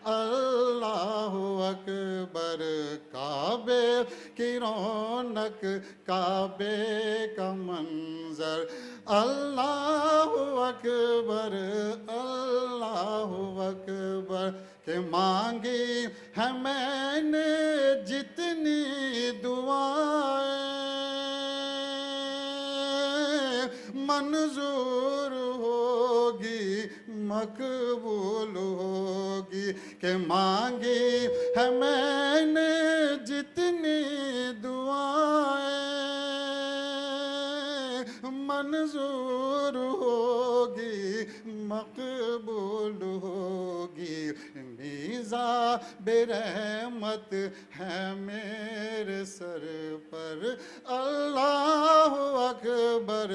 अल्लाहु अकबर, काबे की रौनक, काबे का मंजर। अल्लाहु अकबर, अल्लाहु अकबर। कि मांगी है मैंने जितनी दुआएं, मंजूर होगी, मकबूल होगी। कि मांगी है मैंने जितनी दुआएं, मंजूर होगी, मकबूल होगी। मीज़ाबे रहमत है मेरे सर पर। अल्लाहु अकबर,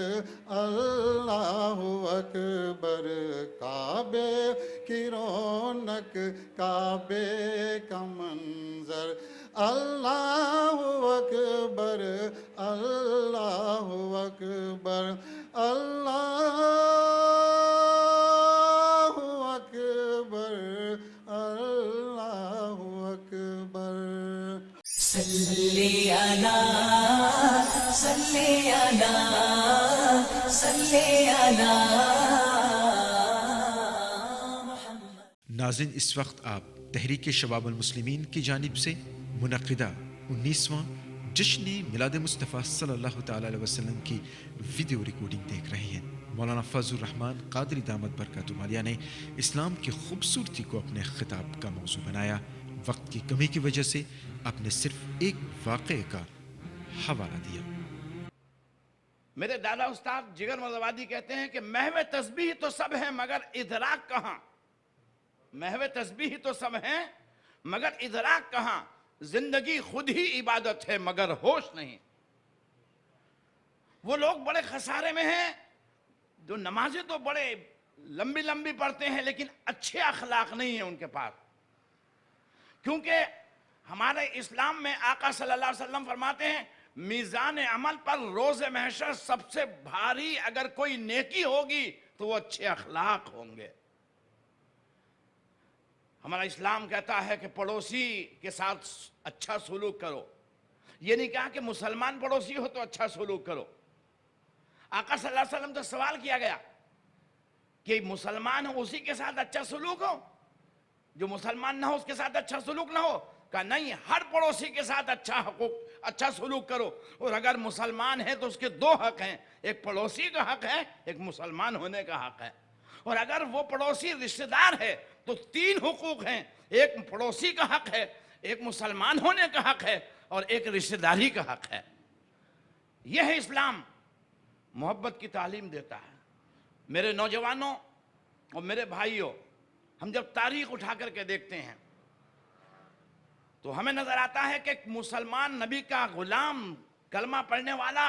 अल्लाहु अकबर, काबे की रौनक, काबे का मंजर। अल्लाहु अकबर, अल्लाहु अकबर, अल्लाहु अकबर, अल्लाहु अकबर। सल्ली अला, सल्ली अला, सल्ली अला मुहम्मद। नाज़रीन, इस वक्त आप तहरीक शबाब अल मुस्लिमीन की जानिब से मुनक्किदा उन्नीसवाँ जश्न मिलाद मुस्तफ़ा सल्लल्लाहु तआला अलैहि वसल्लम की वीडियो रिकॉर्डिंग देख रहे हैं। मौलाना फजलुर रहमान कादरी दामत बरकातुहुम आलिया ने इस्लाम की खूबसूरती को अपने खिताब का मौजू बनाया। वक्त की कमी की वजह से आपने सिर्फ एक वाक़े का हवाला दिया। मेरे दादा उस्ताद जिगर मर्दाबादी कहते हैं कि महव तस्बीह तो सब है, मगर इदराक कहाँ? महव तस्बीह तो सब है, मगर इदराक कहाँ? जिंदगी खुद ही इबादत है, मगर होश नहीं। वो लोग बड़े खसारे में हैं, जो नमाजें तो बड़े लंबी लंबी पढ़ते हैं, लेकिन अच्छे अखलाक नहीं है उनके पास। क्योंकि हमारे इस्लाम में आका सल्लल्लाहु अलैहि वसल्लम फरमाते हैं, मीज़ान अमल पर रोज़ महशर सबसे भारी अगर कोई नेकी होगी, तो वो अच्छे अखलाक होंगे। हमारा इस्लाम कहता है कि पड़ोसी के साथ अच्छा सुलूक करो। ये नहीं कहा कि मुसलमान पड़ोसी हो तो अच्छा सुलूक करो। आका सल्लल्लाहु अलैहि वसल्लम से सवाल किया गया कि मुसलमान हो उसी के साथ अच्छा सलूक हो, जो मुसलमान ना हो उसके साथ अच्छा सलूक ना हो? कहा, नहीं, हर पड़ोसी के साथ अच्छा हकूक, अच्छा सलूक करो। और अगर मुसलमान है तो उसके दो हक हैं, एक पड़ोसी का हक है, एक मुसलमान होने का हक है। और अगर वो पड़ोसी रिश्तेदार है तो तीन हुकूक हैं, एक पड़ोसी का हक है, एक मुसलमान होने का हक है और एक रिश्तेदारी का हक है। यह है इस्लाम, मोहब्बत की तालीम देता है। मेरे नौजवानों और मेरे भाइयों, हम जब तारीख उठा करके देखते हैं तो हमें नजर आता है कि एक मुसलमान नबी का गुलाम, कलमा पढ़ने वाला,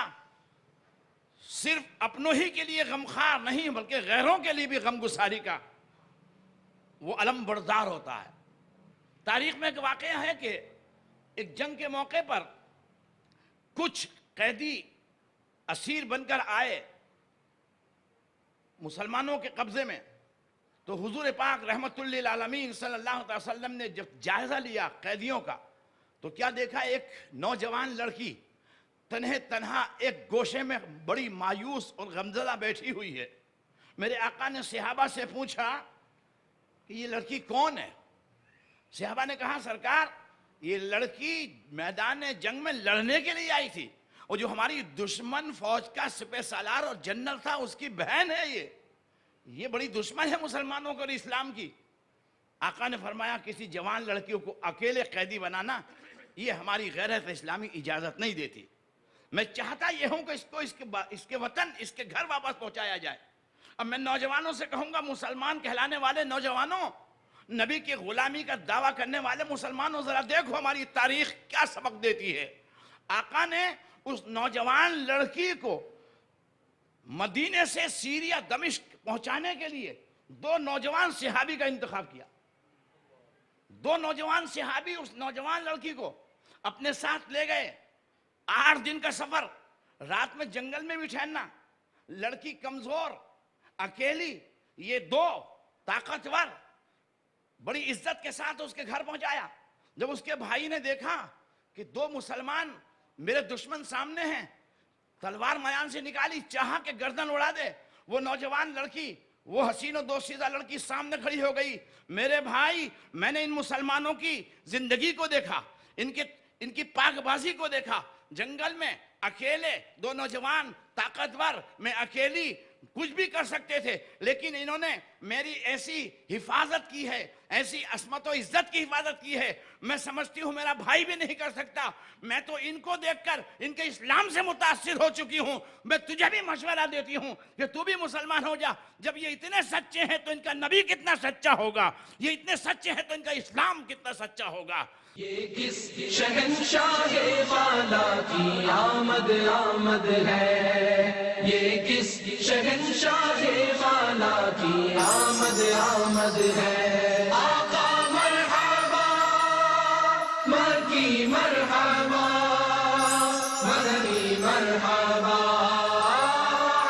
सिर्फ अपनों ही के लिए गमखार नहीं बल्कि गैरों के लिए भी गमगुसारी का वो अलम बरदार होता है। तारीख में एक वाकया है कि एक जंग के मौके पर कुछ कैदी असीर बनकर आए मुसलमानों के कब्जे में, तो हुजूर पाक रहमतुल्लिल आलमीन सल्लल्लाहु अलैहि वसल्लम ने जब जायजा लिया कैदियों का, तो क्या देखा, एक नौजवान लड़की तन्हे तन्हा एक गोशे में बड़ी मायूस और गमजदा बैठी हुई है। मेरे आका ने सहाबा से पूछा कि ये लड़की कौन है? सहाबा ने कहा, सरकार, ये लड़की मैदान जंग में लड़ने के लिए आई थी, और जो हमारी दुश्मन फौज का सिपह सालार और जनरल था, उसकी बहन है ये। ये बड़ी दुश्मन है मुसलमानों को और इस्लाम की। आका ने फरमाया, किसी जवान लड़कियों को अकेले कैदी बनाना, ये हमारी गैरत इस्लामी इजाजत नहीं देती। मैं चाहता ये हूं कि इसको इसके बा-, इसके वतन, इसके घर वापस पहुंचाया जाए। अब मैं नौजवानों से कहूंगा, मुसलमान कहलाने वाले नौजवानों, नबी की गुलामी का दावा करने वाले मुसलमानों, जरा देखो हमारी तारीख क्या सबक देती है। आका ने उस नौजवान लड़की को मदीने से सीरिया दमिश्क पहुंचाने के लिए दो नौजवान सहाबी का इंतखाब किया। दो नौजवान सहाबी उस नौजवान लड़की को अपने साथ ले गए। आठ दिन का सफर, रात में जंगल में भी ठहरना, लड़की कमजोर, अकेली, ये दो ताकतवर, बड़ी इज्जत के साथ उसके घर पहुंचाया। जब उसके भाई ने देखा कि दो मुसलमान मेरे दुश्मन सामने हैं, तलवार मयान से निकाली, चाहा के गर्दन उड़ा दे। वो नौजवान लड़की, वो हसीन और दोशीदा लड़की सामने खड़ी हो गई। मेरे भाई, मैंने इन मुसलमानों की जिंदगी को देखा, इनके इनकी पाकबाजी को देखा। जंगल में अकेले दो नौजवान ताकतवर, मैं अकेली कुछ भी कर सकते थे, लेकिन इन्होंने मेरी ऐसी हिफाजत की है, ऐसी असमत व इज्जत की हिफाजत की है। मैं समझती हूँ मेरा भाई भी नहीं कर सकता। मैं तो इनको देखकर इनके इस्लाम से मुतासिर हो चुकी हूँ। मैं तुझे भी मशवरा देती हूँ कि तू भी मुसलमान हो जा। जब ये इतने सच्चे हैं तो इनका नबी कितना सच्चा होगा, ये इतने सच्चे हैं तो इनका इस्लाम कितना सच्चा होगा। ये किस शहंशाह वाला की आमद, आमद है? ये किस शहंशाह वाला की आमद, आमद है? आका मरहबा, मक्की मरहबा, मदनी मरहबा,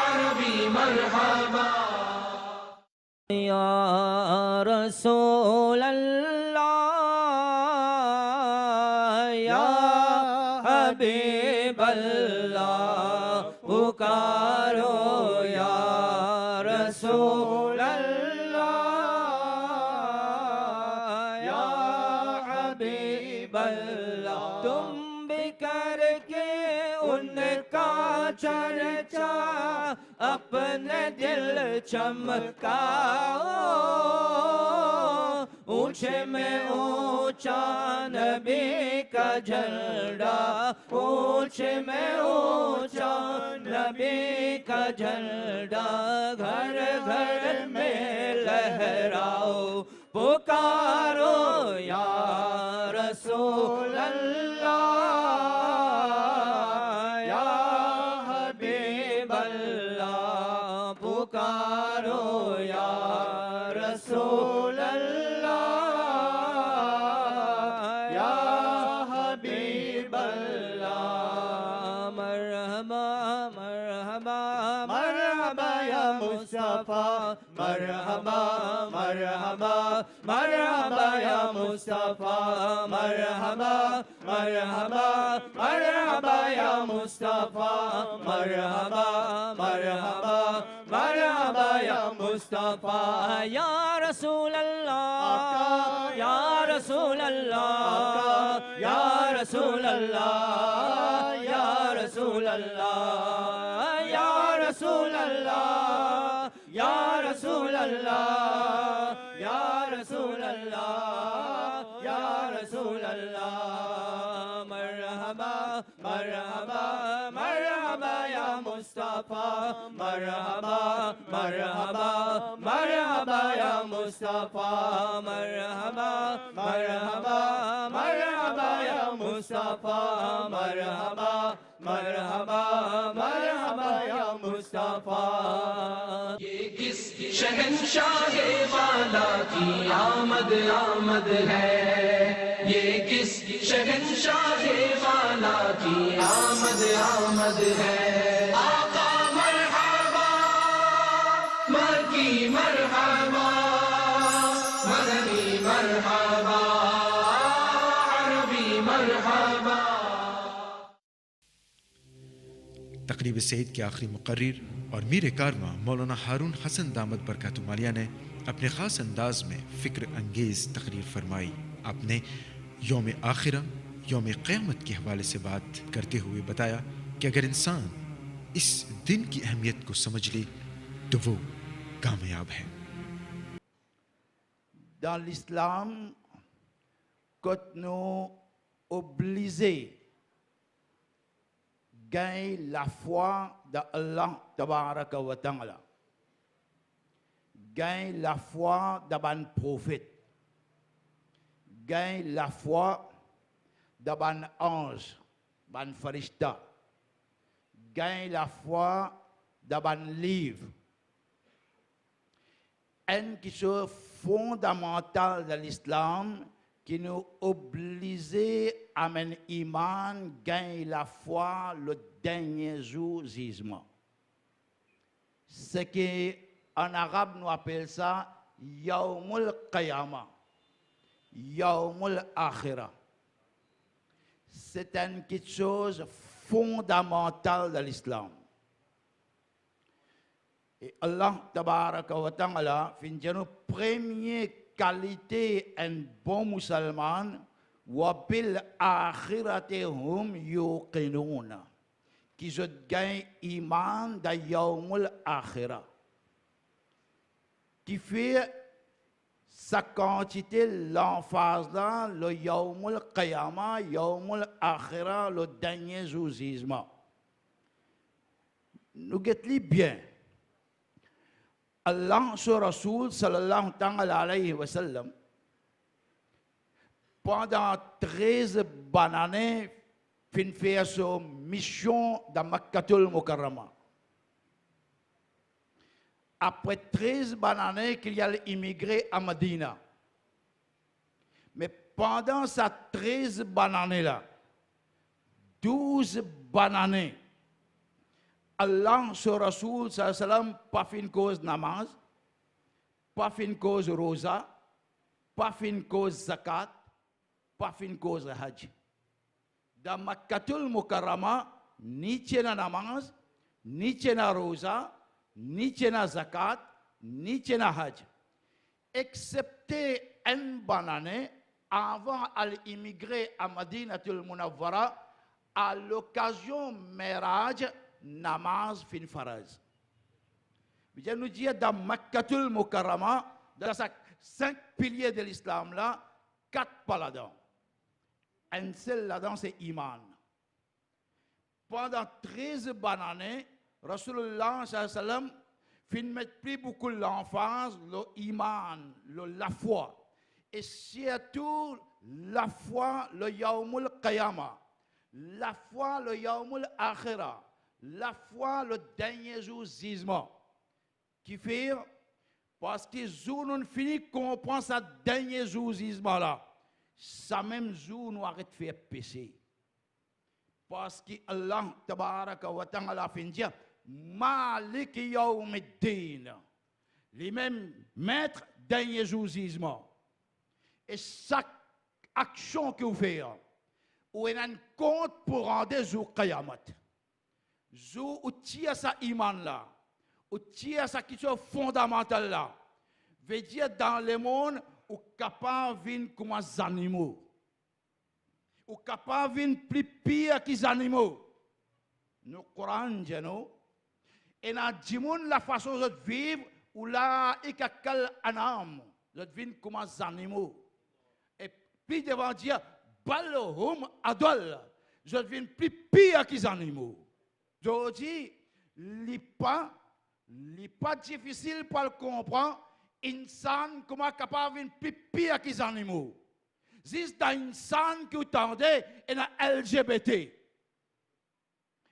अरबी मरहबा। या रसूल अल्लाह, या हबीब अल्लाह, पुकारो या रसूल अल्लाह, या हबीब अल्लाह। तुम भी करके उनका चर्चा अपने दिल चमकाओ। ऊंचे में ऊंचा नबी का झंडा, ऊंचे में ऊंचा नबी का झंडा, घर घर में लहराओ। पुकारो या रसूल अल्लाह, या हबीब अल्लाह, पुकारो या रसूल अल्लाह, या हबीब अल्लाह। मरहबा, मरहबा, मरहबा या मुस्तफा। मरहबा, मरहबा, मरहबा या मुस्तफा। मरहबा, मरहबा, मरहबा या मुस्तफा। मरहबा, मरहबा, मरहबा مرحبا یا مصطفی، یا رسول الله، آقا، یا رسول الله، آقا، یا رسول الله، یا رسول الله، یا رسول الله، یا رسول الله، یا رسول الله، یا رسول الله. مرحبا، مرحبا، مرحبا یا مصطفی، مرحبا، مرحبا، مرحبا یا مصطفی، مرحبا، مرحبا، مرحبا یا مصطفی، مرحبا، مرحبا، مرحبا یا مصطفی. ये किस शहंशाह वाला की आमद आमद है, ये किस शहंशाह वाला की आमद आमद है। आका मरहबा, मक्की मरहबा, मदनी मरहबा, अरबी मरहबा। तकरीब सईद के आखिरी मुकर्रिर और मीर कारमा मौलाना हारून हसन दामद बरकातुहुम आलिया ने अपने खास अंदाज में फिक्र अंगेज तकरीर फरमाई। आपने यौम आखिरा, यौम क़यामत के हवाले से बात करते हुए बताया कि अगर इंसान इस दिन की अहमियत को समझ ले, तो वो कामयाब है। Dan Lislam, kot nou oblize gagn lafwa dan Allah Tabaraka wa Taala, gagn lafwa dan bann profet, gagn lafwa dan bann anz, bann farista, gagn lafwa dan bann liv. Enn kiksoz fondamantal dan Lislam ki nou oblize amenn iman, gagn lafwa lor dernie zour zizman. Seki an arab nou apel sa Yawmul Qiyama, Yawmul Akhira. Se enn kiksoz fondamantal dan Lislam. E Allah Tabaraka wa Taala finn dir nou premie kalite enn bon mousalman, "Wa bil akhirati hum yuqinun," ki zot gagn iman dan Yawmul Akhira. Kifer sa kantite lanfaz la lor Yawmul Qiyama, Yawmul Akhira, lor dernie zour zizman? Nou get li bien. Allah, so Rasoul, sallallahu taala alayhi wa sallam, pandan trez banane, finn fer so mision dan Makkatul Mukarrama. Apre trez banane ki li al imigre a Madina. Me pandan sa trez banane la, douz banane, Allah, so Rasoul, sallallahu alayhi wa sallam, pa finn koz namaz, pa finn koz roza, pa finn koz zakat, pa finn koz haj. Dan Makkatul Mukarrama, ni ti ena namaz, ni ti ena roza, ni ti ena zakat, ni ti ena haj. Exepte enn banane, avan al imigre a Madinatul Munawwara, a lokazion Miraj, namaz finn farz. Bizin nou dir dan Makkatul Mukarrama, dan sa sink pilie de Lislam la, kat pa ladan. Enn sel ladan se iman. Pandan trez banane, Rasoulillah sallallahu alayhi wa sallam finn met pli boukou lanfaz lor iman, lor lafwa, e sirtou lafwa lor Yawmul Qiyama, lafwa lor Yawmul Akhira, lafwa lor dernie zour zizman. Kifer? Parski zour nou fini konpran sa dernie zour zizman la, samem zour nou aret fer pese. Parski Allah Tabaraka wa Taala finn dir, "Maliki yawmiddin." Limem met dernie zour zizman. E sak aksion ki ou fer, ou ena enn kont pou rande zour Qiyamat. Zour ou tir sa iman la, Ou tir sa ki ti fondamantal la. Vedir dan lemond, ou kapav vinn kouma zanimo. Ou kapav vinn pli pir ki zanimo. Nou Koran dir nou, ena dimoun lafason zot viv, ulaika kal an'am, zot vinn kouma zanimo. E pli devan dir, bal hum adal, zot vinn pli pir ki zanimo. Zordi, li pa, li pa difisil pou al konpran insan kouma kapav vinn pli pir ki zanimo. Zis dan insan ki ou tande, ena L G B T.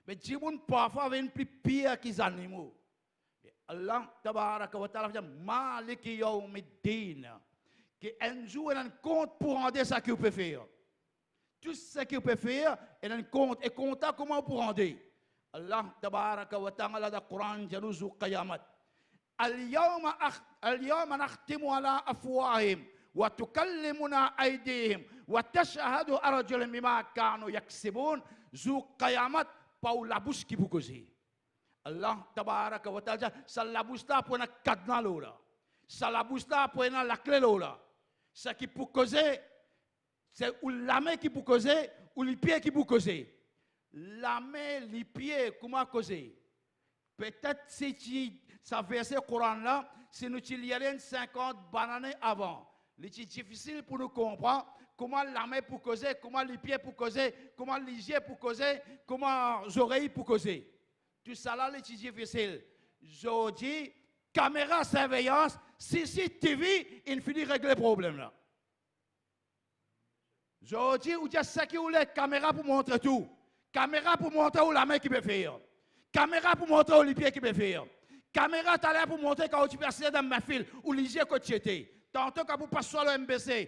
Me dimoun parfwa vinn pli pir ki zanimo. Me Allah tabaraka wa taala dir, Maliki yawmiddin. Ki enn zour ena enn kont pou rande sa ki ou pe fer. Tou seki ou pe fer, ena enn kont, e kont la kouma ou pou rande. Allah tabaraka wa taala dan Koran dir nou zour kiyamat. Al-yawma akh-, al-yawma nakhtimu ala afwahihim, wa tukallimuna aydihim, wa tashhadu arjuluhum bima kanu yaksibun. Zour kiyamat, pa ou labous ki pou koze. Allah tabaraka wa taala dir, sa labous la pou ena kadna lor la. Sa labous la pou ena lakle lor la. Seki pou koze, se ou lame ki pou koze, ou lipie ki pou koze. Lame, lipie, kouma koze? Petet si ti, sa verse Koran la, si nou ti lir li enn sinkant bann ane avan, li ti difisil pou nou konpran kouma lame pou koze, kouma lipie pou koze, kouma lizie pou koze, kouma zorey pou koze. Tousala li ti difisil. Zordi, kamera sirveyans, C C T V, inn fini regle problem la. Zordi, ou dir seki ou le, kamera pou montre tou. Kamera pou montre ou lame ki pe fer. Kamera pou montre ou lipie ki pe fer. Kamera taler pou montre kan ou ti pe asize dan mefil, ou lizie kot ti ete. Tanto kan pou pas swa lor M B C,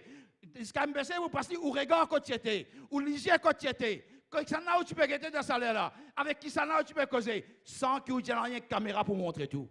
ziska M B C pou pas li, ou regar kot ti ete, ou lizie kot ti ete. Kot kisannla ou ti pe gete dan sa ler la? Avek kisannla ou ti pe koze? San ki ou dir nanye, kamera pou montre tou.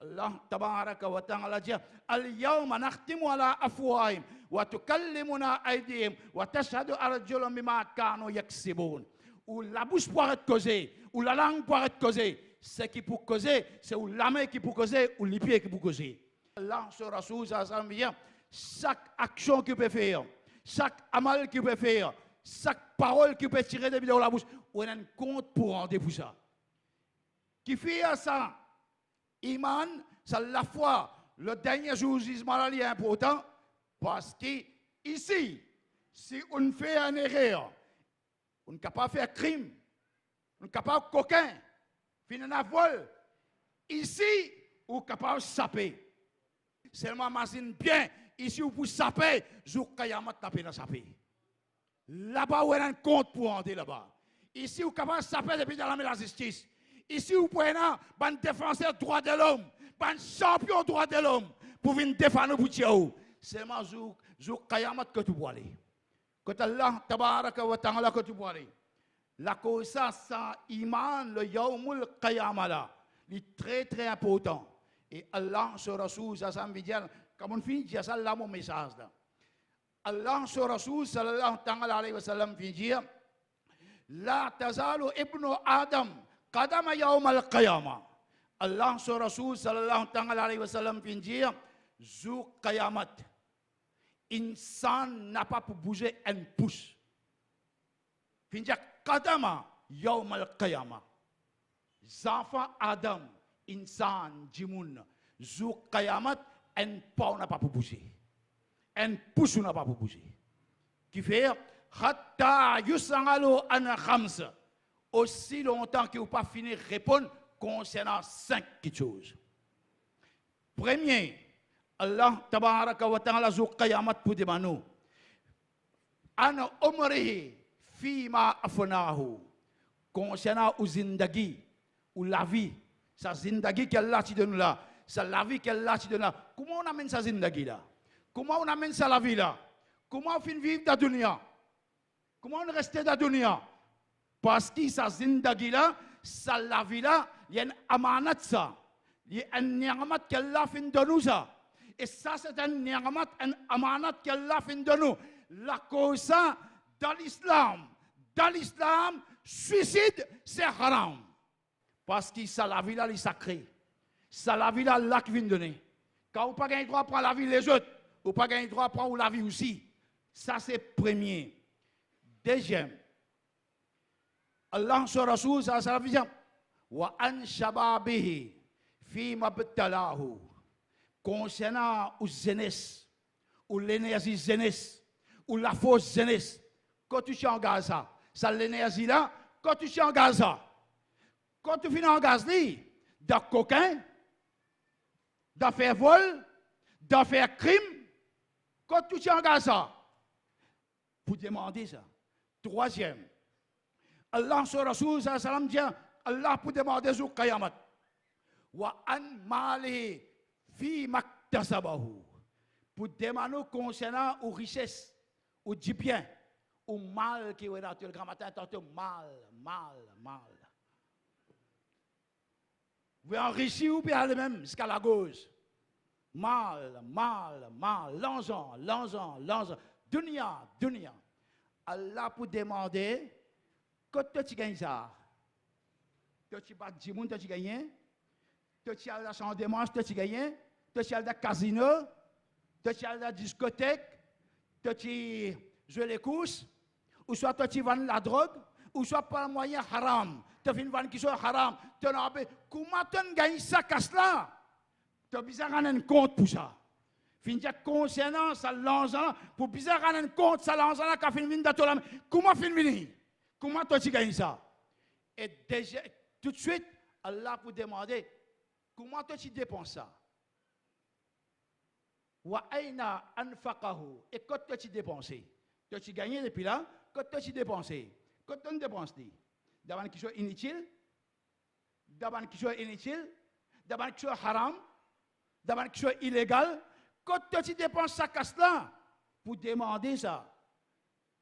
Allah tabaraka wa taala dir, al-yawma nakhtimu ala afwahihim, wa tukallimuna aydihim, wa tashhadu arjuluhum bima kanu yaksibun. Ou labous pou aret koze, ou lalang pou aret koze. Seki pou koze, se ou lame ki pou koze, ou lipie ki pou koze. Allah so Rasoul sallallahu alayhi wa sallam dir, sak aksion ki ou pe fer, sak amal ki ou pe fer, sak parol ki ou pe tire depi dan ou labous, ou ena enn kont pou rande pou sa. Kifer sa iman, sa lafwa, le dernie zour zizman la, li inportan, parski isi, si ou fer enn erer, ou kapav fer krim, ou kapav kokin, finn ena vol, isi ou kapav sape. Selman mazinn bien, isi ou pou sape, zour kiyamat la pena sape. Laba ou ena enn kont pou rande laba. Isi ou kapav sape depi dan lame lazistis. Isi ou pou ena bann defanser drwa de lom, bann sanpion drwa de lom pou vinn defann ou, pou tir ou. Selman zour, zour kiyamat kot ou pou ale? Kot Allah tabaraka wa taala kot ou pou ale? Lakoz sa, sa iman le yawmul qiyama la, li tre, tre inportan. E Allah so Rasoul sallallahu alayhi wa sallam finn dir, kan monn finn dir sa la, mo mesaz la. Allah so Rasoul sallallahu taala alayhi wa sallam finn dir, la tazalu ibnu Adam qadama yawmal qiyama. Allah so Rasoul sallallahu taala alayhi wa sallam finn dir, zour kiyamat, insan napa pou bouze enn pous. Finn dir qadama yawmal qiyama. Zanfan Adam, insan, dimoun, zour kiyamat, enn pa ou napa pou bouze. Enn pous ou napa pou bouze. Kifer? Hatta yus'alu an khams. Osi lontan ki ou pa fini reponn konsernan sink kiksoz. Premie, Allah tabaraka wa taala zour kiyamat pou demann ou, an umrihi fima afnahu, konsernan ou zindagi, ou lavi, sa zindagi ki Allah ti donn ou la, sa lavi ki Allah ti donn ou la, kouma ou amenn sa zindagi la? Kouma ou amenn sa lavi la? Kouma ou finn viv dan dunia? Kouma ou reste dan dunia? Parski sa zindagi la, sa lavi la, li enn amanat sa. Li enn niamat ki Allah finn donn ou sa. E sa se enn niamat, enn amanat ki Allah finn donn ou. Lakoz sa, dan Lislam, dan Lislam, swisid se haram. Parski sa lavi la, li sakre. Sa lavi la, Allah ki finn done. Kan ou pa gagn drwa pran lavi lezot, ou pa gagn drwa pran ou lavi osi. Sa se premie. Deziem, Allah so Rasoul, sa, sa lavi dir, "Wa an shababihi fima btalahu." Konsernan ou zenes, ou lenerzi zenes, ou lafors zenes, kot ou ti angaz sa? Sa lenerzi la, kot ou ti angaz sa? Kot ou finn angaz li? Dan kokin, dan fer vol, dan fer krim? Kot ou ti angaz sa? Pou demande sa. Trwaziem, Allah so Rasoul, sa, salam, dir, Allah pou demande zour Kiyamat, "Wa an malihi fima iktasabahu." Pou demann ou konsernan ou rises, ou dibien, ou mal ki ou ena, to leve gramatin, tanto mal, mal, mal. Ou anrisi ou pe ale mem ziska lagoz. Mal, mal, mal, larzan, larzan, larzan. Dunia, dunia. Allah pou demande, kot to ti gagn sa? To ti bat dimoun, to ti gagne? To ti al dan san demans, to ti gagne? To ti al dan kazino? To ti al dan diskotek? To ti zwe lekous? Ouswa to ti vann ladrog? Ouswa par mwayin haram? To finn vann kiksoz haram? To ena be-, kouma tonn gagn sa kas la? To bizin rann enn kont pou sa. Finn dir konsernan sa larzan la, pou bizin rann enn kont sa larzan la, kan finn vinn dan to lame, kouma finn vini? Kouma to ti gagn sa? E deziem, toutswit, Allah pou demande, kouma to ti depans sa? Wa aina anfaqahu, e kot to ti depanse? To ti gagne depi la, kot to ti depanse? Kot tonn depans li? Dan bann kiksoz initil? Dan bann kiksoz initil? Dan bann kiksoz haram? Dan bann kiksoz ilegal? Kot to ti depans sa kas la? Pou demande sa.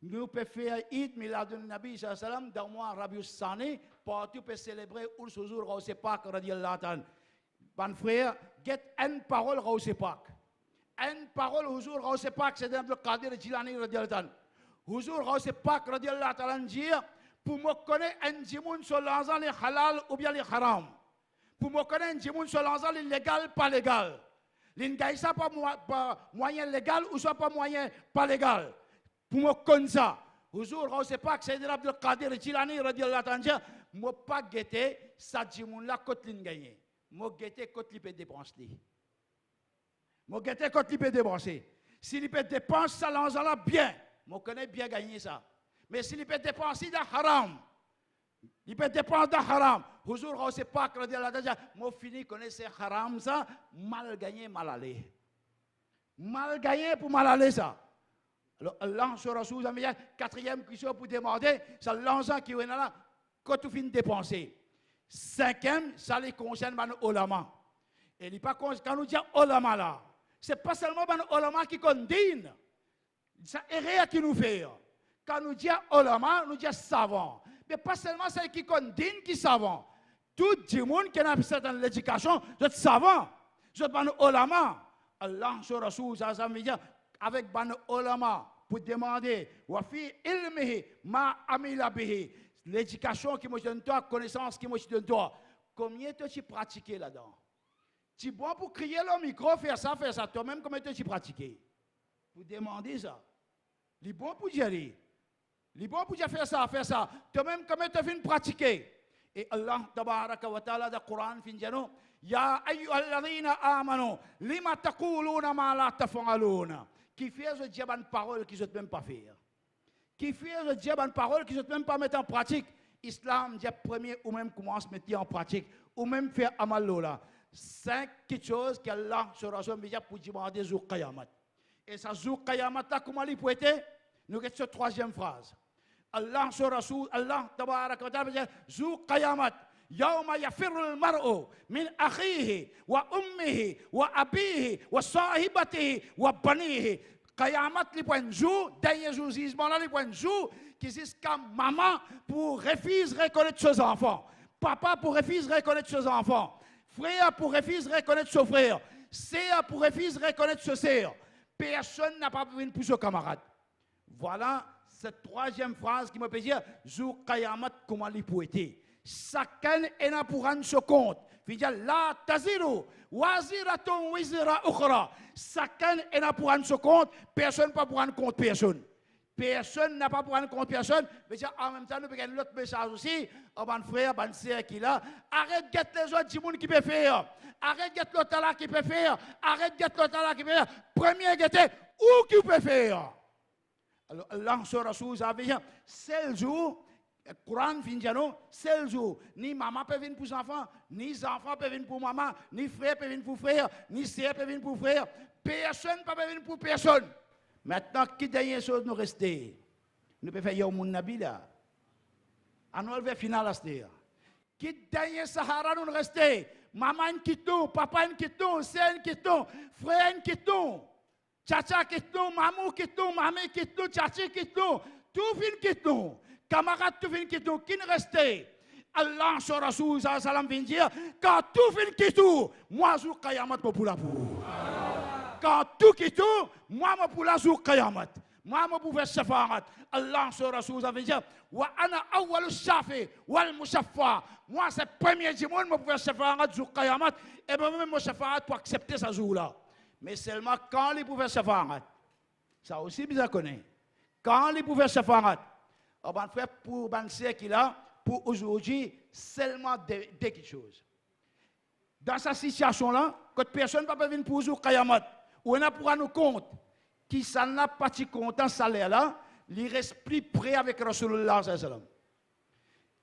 Nou pe fer Eid Miladun Nabi sallallahu alayhi wa sallam dan mwa Rabius Sani, partou pe selebre Urs Huzur Ghaus Pak radiyallahu ta'ala anhu. Bann frer, get enn parol Ghaus Pak. Enn parol Huzur Ghaus Pak, Sayyidina Abdul Qadir Jilani radiyallahu ta'ala anhu. Huzur Ghaus Pak radiyallahu ta'ala anhu dir, pou mo kone enn dimoun so larzan li halal oubien li haram. Pou mo kone enn dimoun so larzan li legal, pa legal. Li'nn gagn sa par mwa-, par mwayin legal ouswa par mwayin pa legal. Pou mo konn sa, Huzur Ghaus Pak, Sayyidina Abdul Qadir Jilani radiyallahu ta'ala anhu dir, mo pa gete sa dimoun la kot li'nn gagne. Mo gete kot li pe depans li. Mo gete kot li pe depanse. Si li pe depans sa larzan la bien, mo kone bien gagne sa. Me si li pe depans li dan haram, li pe depans dan haram, Huzur Ghaus Pak radiyallahu ta'ala anhu dir, mo fini kone se haram sa, mal gagne, mal ale. Mal gagne pou mal ale sa. Alor, Allah so Rasoul, zame, katriem kiksoz pou demande, sa larzan ki ou ena la, kot ou finn depanse. Sinkiem, sa li konsern bann olama. E li pa kons-, kan nou dir olama la, se pa selman bann olama ki konn din. Sa erer ki nou fer. Kan nou dir olama, nou dir savan. Me pa selman seki konn din ki savan. Tou dimoun ki ena sertenn ledikasion, zot savan, zot bann olama. Allah so Rasoul, sa, sa vedir, avek bann olama pou demande, wa fi ilmihi ma amila bihi, ledikasion ki mo ti donn twa, konesans ki mo ti donn twa, komie to ti pratike ladan? Ti bon pou kriye lor mikro, fer sa, fer sa, twa mem komie to ti pratike? Pou demande sa. Li bon pou dir li. Li bon pou dir fer sa, fer sa. Twa mem, komie to finn pratike? E Allah tabaraka wa taala dan Koran finn dir nou, "Ya ayyuhalladhina amanu, lima taquluna ma la taf'alun." Kifer zot dir bann parol ki zot mem pa fer? Kifer zot dir bann parol ki zot mem pa met an pratik? Islam dir, premie, ou mem koumans met li an pratik. Ou mem fer amal lor la. Sink kiksoz ki Allah so Rasoul dir pou dimande zour Kiyamat. E sa zour Kiyamat la, kouma li pou ete? Nou get so trwaziem fraz. Allah so Rasoul, Allah tabaraka wa taala dir, zour Kiyamat, yawma yafirrul mar'u min akhihi, wa ummihi, wa abihi, wa sahibatihi, wa banihi. Kiyamat li pou enn zour, dernie zour zizman la, li pou enn zour ki ziska mama pou refiz rekonet so zanfan, papa pou refiz rekonet so zanfan, frer pou refiz rekonet so frer, ser pou refiz rekonet so ser. Personn napa pou vinn pou so kamarad. Vwala, se trwaziem fraz ki mo pe dir, zour Kiyamat kouma li pou ete. Sakenn ena pou rann so kont, Finn dir, "La taziru waziratun wizra ukhra." Sakenn ena pou rann so kont, personn pa pou rann kont personn. Personn napa pou rann kont personn. Me sa, anmemtan, nou pe gagn lot mesaz osi, ar bann frer, bann ser ki la. Aret get lezot dimoun ki pe fer. Aret get lotala ki pe fer. Aret get lotala ki pe fer. Premie gete ou ki ou pe fer. Alor, Allah so Rasoul sa finn dir, sel zour, Koran finn dir nou, sel zour, ni mama pe vinn pou zanfan, ni zanfan pe vinn pou mama, ni frer pe vinn pou frer, ni ser pe vinn pou frer, personn pa pe vinn pou personn. Aster, ki dernie soz nou reste? Nou pe fer Yawmun Nabi la. Anou al ver final aster. Ki dernie sahara nou reste? Mama inn kit nou, papa inn kit nou, ser inn kit nou, frer inn kit nou. Tchatcha kit nou, mamou kit nou, mami kit nou, tchatchi kit nou, tou finn kit nou, kamarad tou finn kit nou, ki inn reste? Allah so Rasoul sallallahu alayhi wa sallam finn dir, kan tou finn kit ou, mwa zour Qiyamat mo pou la pou ou. Kan tou kit ou, mwa mo pou la zour Qiyamat. Mwa mo pou fer shafaat. Allah so Rasoul sallallahu alayhi wa sallam finn dir, "Wa ana awwalu shafi wal mushaffa." Mwa se premie dimoun mo pou fer shafaat zour Qiyamat, e mwa mem mo shafaat pou aksepte sa zour la. Me selman kan li pou fer shafaat? Sa osi bizin kone. Kan li pou fer shafaat? Ar bann frer, pou bann ser ki la, pou ozordi, selman de, de kiksoz. Dan sa sitiasion la, kot personn pa pe vinn pou ou zour Qiyamat, ou ena pou rann ou kont, kisannla pa ti kontan sa ler la, li res pli pre avek Rasoulillah sallallahu alayhi wa sallam.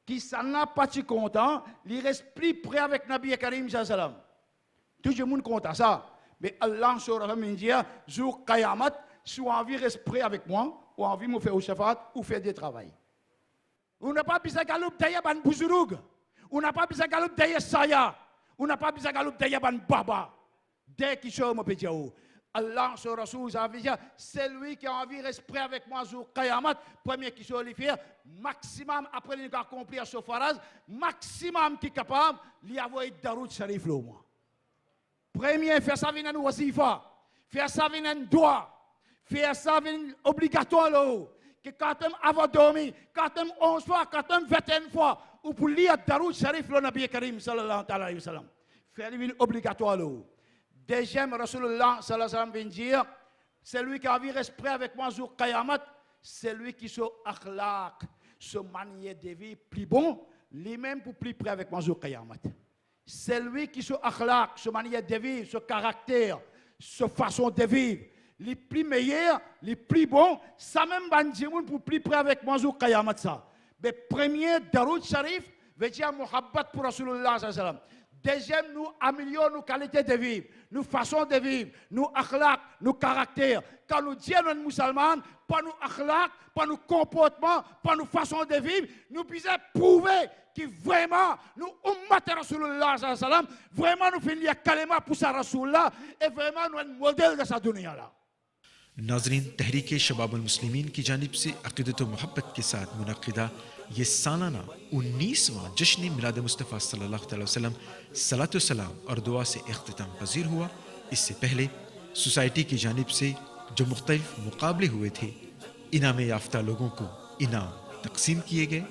Kisannla pa ti kontan, li res pli pre avek Nabi Karim sallallahu alayhi wa sallam. Tou dimoun kontan sa. Me Allah so Rasoul finn dir, zour Qiyamat, si ou anvi res pre avek mwa, ou anvi mo fer ou shafaat, ou fer de travay. Ou napa bizin galoup deryer bann bouzourou. Ou napa bizin galoup deryer saya. Ou napa bizin galoup deryer bann baba. De kiksoz mo pe dir ou. Allah so Rasoul sallallahu alayhi wa sallam, selwi ki anvi res pre avek mwa zour Qiyamat, premie kiksoz li fer, maximum, apre li akonplir so faraz, maximum ki kapav, li avoy daroud sharif lor mwa. Premie, fer sa vinn enn wazifa, fer sa vinn enn dwa, fer sa vinn obligatwar lor ou, ki kantmem avan dormi, kantmem onz fwa, kantmem vinteenn fwa, ou pou lir daroud sharif lor Nabi Karim sallallahu taala alayhi wa sallam. Fer li vinn obligatwar lor ou. Deziem, Rasoulillah sallallahu alayhi wa sallam finn dir, selwi ki anvi res pre avek mwa zour Qiyamat, selwi ki so akhlaq, so manier de viv pli bon, limem pou pli pre avek mwa zour Qiyamat. Selwi ki so akhlaq, so manier de viv, so karakter, so fason de viv, li pli meyer, li pli bon, samem bann dimoun pou pli pre avek mwa zour Qiyamat sa. Me premie, daroud sharif, vedir muhabbat pou Rasoulillah sallallahu alayhi wa sallam. Deziem, nou amelior nou kalite de viv, nou fason de viv, nou akhlaq, nou karakter. Kan nou dir nou enn mousalman, par nou akhlaq, par nou konportman, par nou fason de viv, nou bizin prouve ki vreman nou oummat Rasoulillah sallallahu alayhi wa sallam, vreman nou finn lir kalima pou sa Rasoul la, e vreman nou enn model dan sa duniya la. ناظرین، تحریک شباب المسلمین کی جانب سے عقیدت و محبت کے ساتھ منعقدہ یہ سالانہ انیسواں جشن میلاد مصطفیٰ صلی اللہ تعالیٰ علیہ وسلم صلاۃ و سلام اور دعا سے اختتام پذیر ہوا۔ اس سے پہلے سوسائٹی کی جانب سے جو مختلف مقابلے ہوئے تھے، انعام یافتہ لوگوں کو انعام تقسیم کیے گئے۔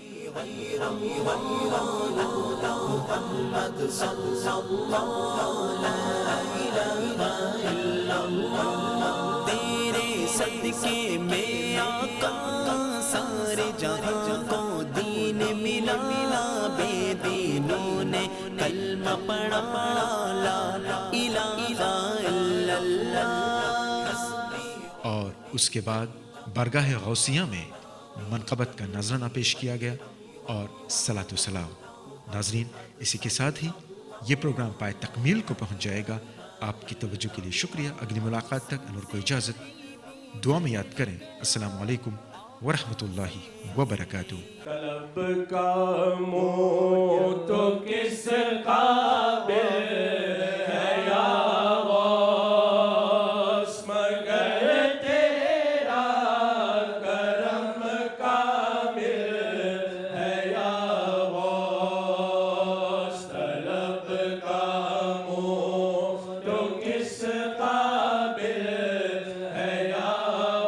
تیرے صدقے میں آقا، سارے جہاں کو دین ملا، بے دینوں نے کلمہ پڑھا، لا الہ الا اللہ۔ اور اس کے بعد بارگاہ غوثیہ میں منقبت کا نذرانہ پیش کیا گیا اور صلاۃ و سلام۔ ناظرین، اسی کے ساتھ ہی یہ پروگرام پائے تکمیل کو پہنچ جائے گا۔ آپ کی توجہ کے لیے شکریہ۔ اگلی ملاقات تک انور کو اجازت، دعا میں یاد کریں۔ السلام علیکم ورحمۃ اللہ وبرکاتہ۔ طلب کا منہ تو کس قابل ہے یا غوث، مگر تیرا کرم کامل ہے یا غوث۔ طلب کا منہ تو کس قابل ہے یا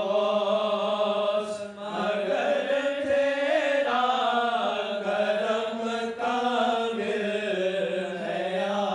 غوث، مگر تیرا کرم کامل ہے یا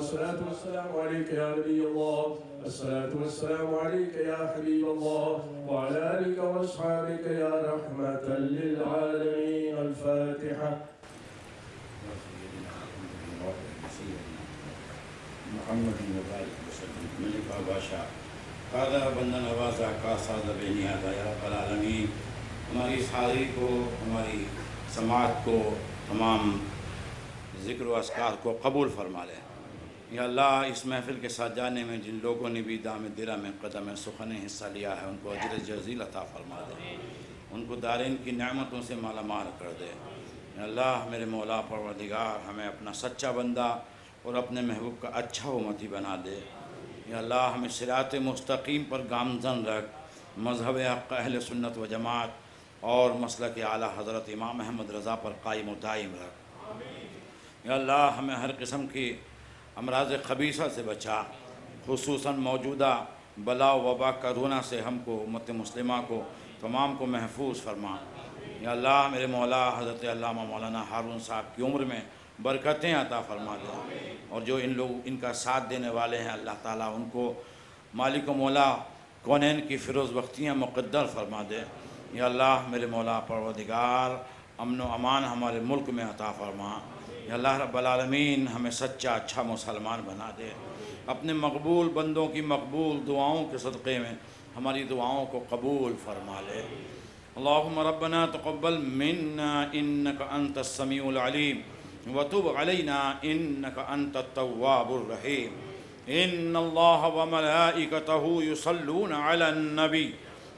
الصلاة والسلام عليك يا نبي الله، الصلاة والسلام عليك يا حبيب الله، وعلى آلك وأصحابك يا رحمة للعالمين. الفاتحة. محمد مبارک وسلم۔ ملک بادشاہ، خواجہ بندہ نوازہ، کارساز بے نیازہ، یا رب العالمین، ہماری اس حاضری کو، ہماری سماعت کو، تمام ذکر و اذکار کو قبول فرما لے۔ یا اللہ، اس محفل کے سجانے میں جن لوگوں نے بھی دام درہم قدم سخن حصہ لیا ہے، ان کو اجر جزیل عطا فرما دے، ان کو دارین کی نعمتوں سے مالا مال کر دے۔ یا اللہ، میرے مولا پروردگار، ہمیں اپنا سچا بندہ اور اپنے محبوب کا اچھا امتی بنا دے۔ یا اللہ، ہمیں صراط مستقیم پر گامزن رکھ، مذہب حق اہل سنت و جماعت اور مسلک اعلیٰ حضرت امام احمد رضا پر قائم و دائم رکھ۔ یا اللہ، ہمیں ہر قسم کی امراض خبیثہ سے بچا، خصوصاً موجودہ بلا و وبا کرونا سے ہم کو، امت مسلمہ کو، تمام کو محفوظ فرما۔ یا اللہ، میرے مولا، حضرت علامہ مولانا ہارون صاحب کی عمر میں برکتیں عطا فرما دے، اور جو ان لوگ، ان کا ساتھ دینے والے ہیں، اللہ تعالیٰ ان کو مالک و مولا کونین کی فیروز بختیاں مقدر فرما دے۔ یا اللہ، میرے مولا پروردگار، امن و امان ہمارے ملک میں عطا فرما۔ یا اللہ رب العالمین، ہمیں سچا اچھا مسلمان بنا دے۔ اپنے مقبول بندوں کی مقبول دعاؤں کے صدقے میں ہماری دعاؤں کو قبول فرما لے۔ اللهم ربنا تقبل منا إنك أنت السميع العليم وتب علينا إنك أنت التواب الرحيم. إن الله وملائكته يصلون على النبي،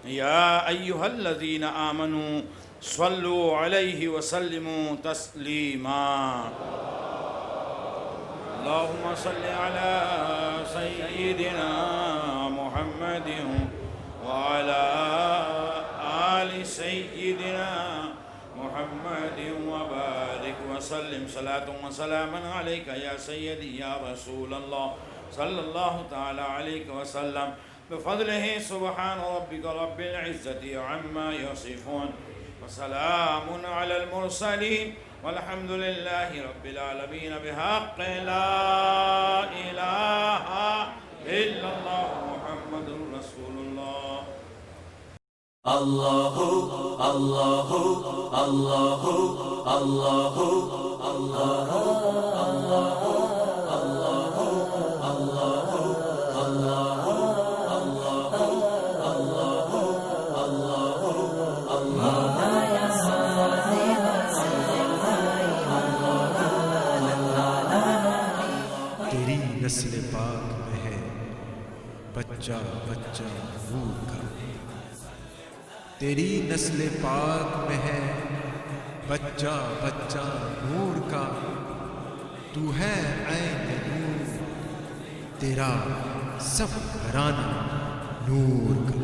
يا أيها الذين آمنوا صلوا عليه وسلموا تسليما. اللهم صل على سيدنا محمد وعلى آل سيدنا محمد وبارك وسلم. صلاة وسلاما عليك يا سيدي يا رسول الله، صلى الله تعالى عليك وسلم. بفضله سبحان ربك رب العزة عما يصفون، وسلام على المرسلين، والحمد لله رب العالمين، بحق لا إله إلا الله محمد رسول الله. الله، الله، الله، الله، الله، الله، الله، الله، الله، الله، الله، الله، الله، الله۔ تیری نسل پاک میں ہے بچہ بچہ نور کا۔ تیری نسل پاک میں ہے بچہ بچہ نور کا، تو ہے عین نور، تیرا سب گھرانہ نور کا۔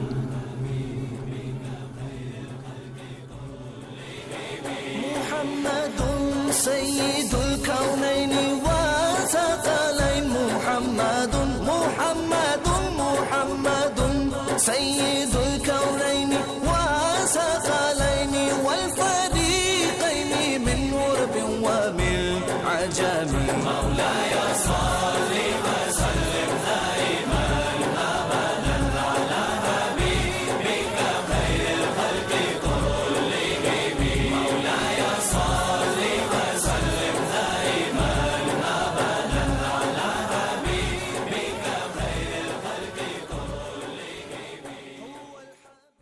محمد سيد الكونين والثقلين، محمد، محمد، محمد سيد الكونين والثقلين والفريقين من عرب ومن عجم. مولاي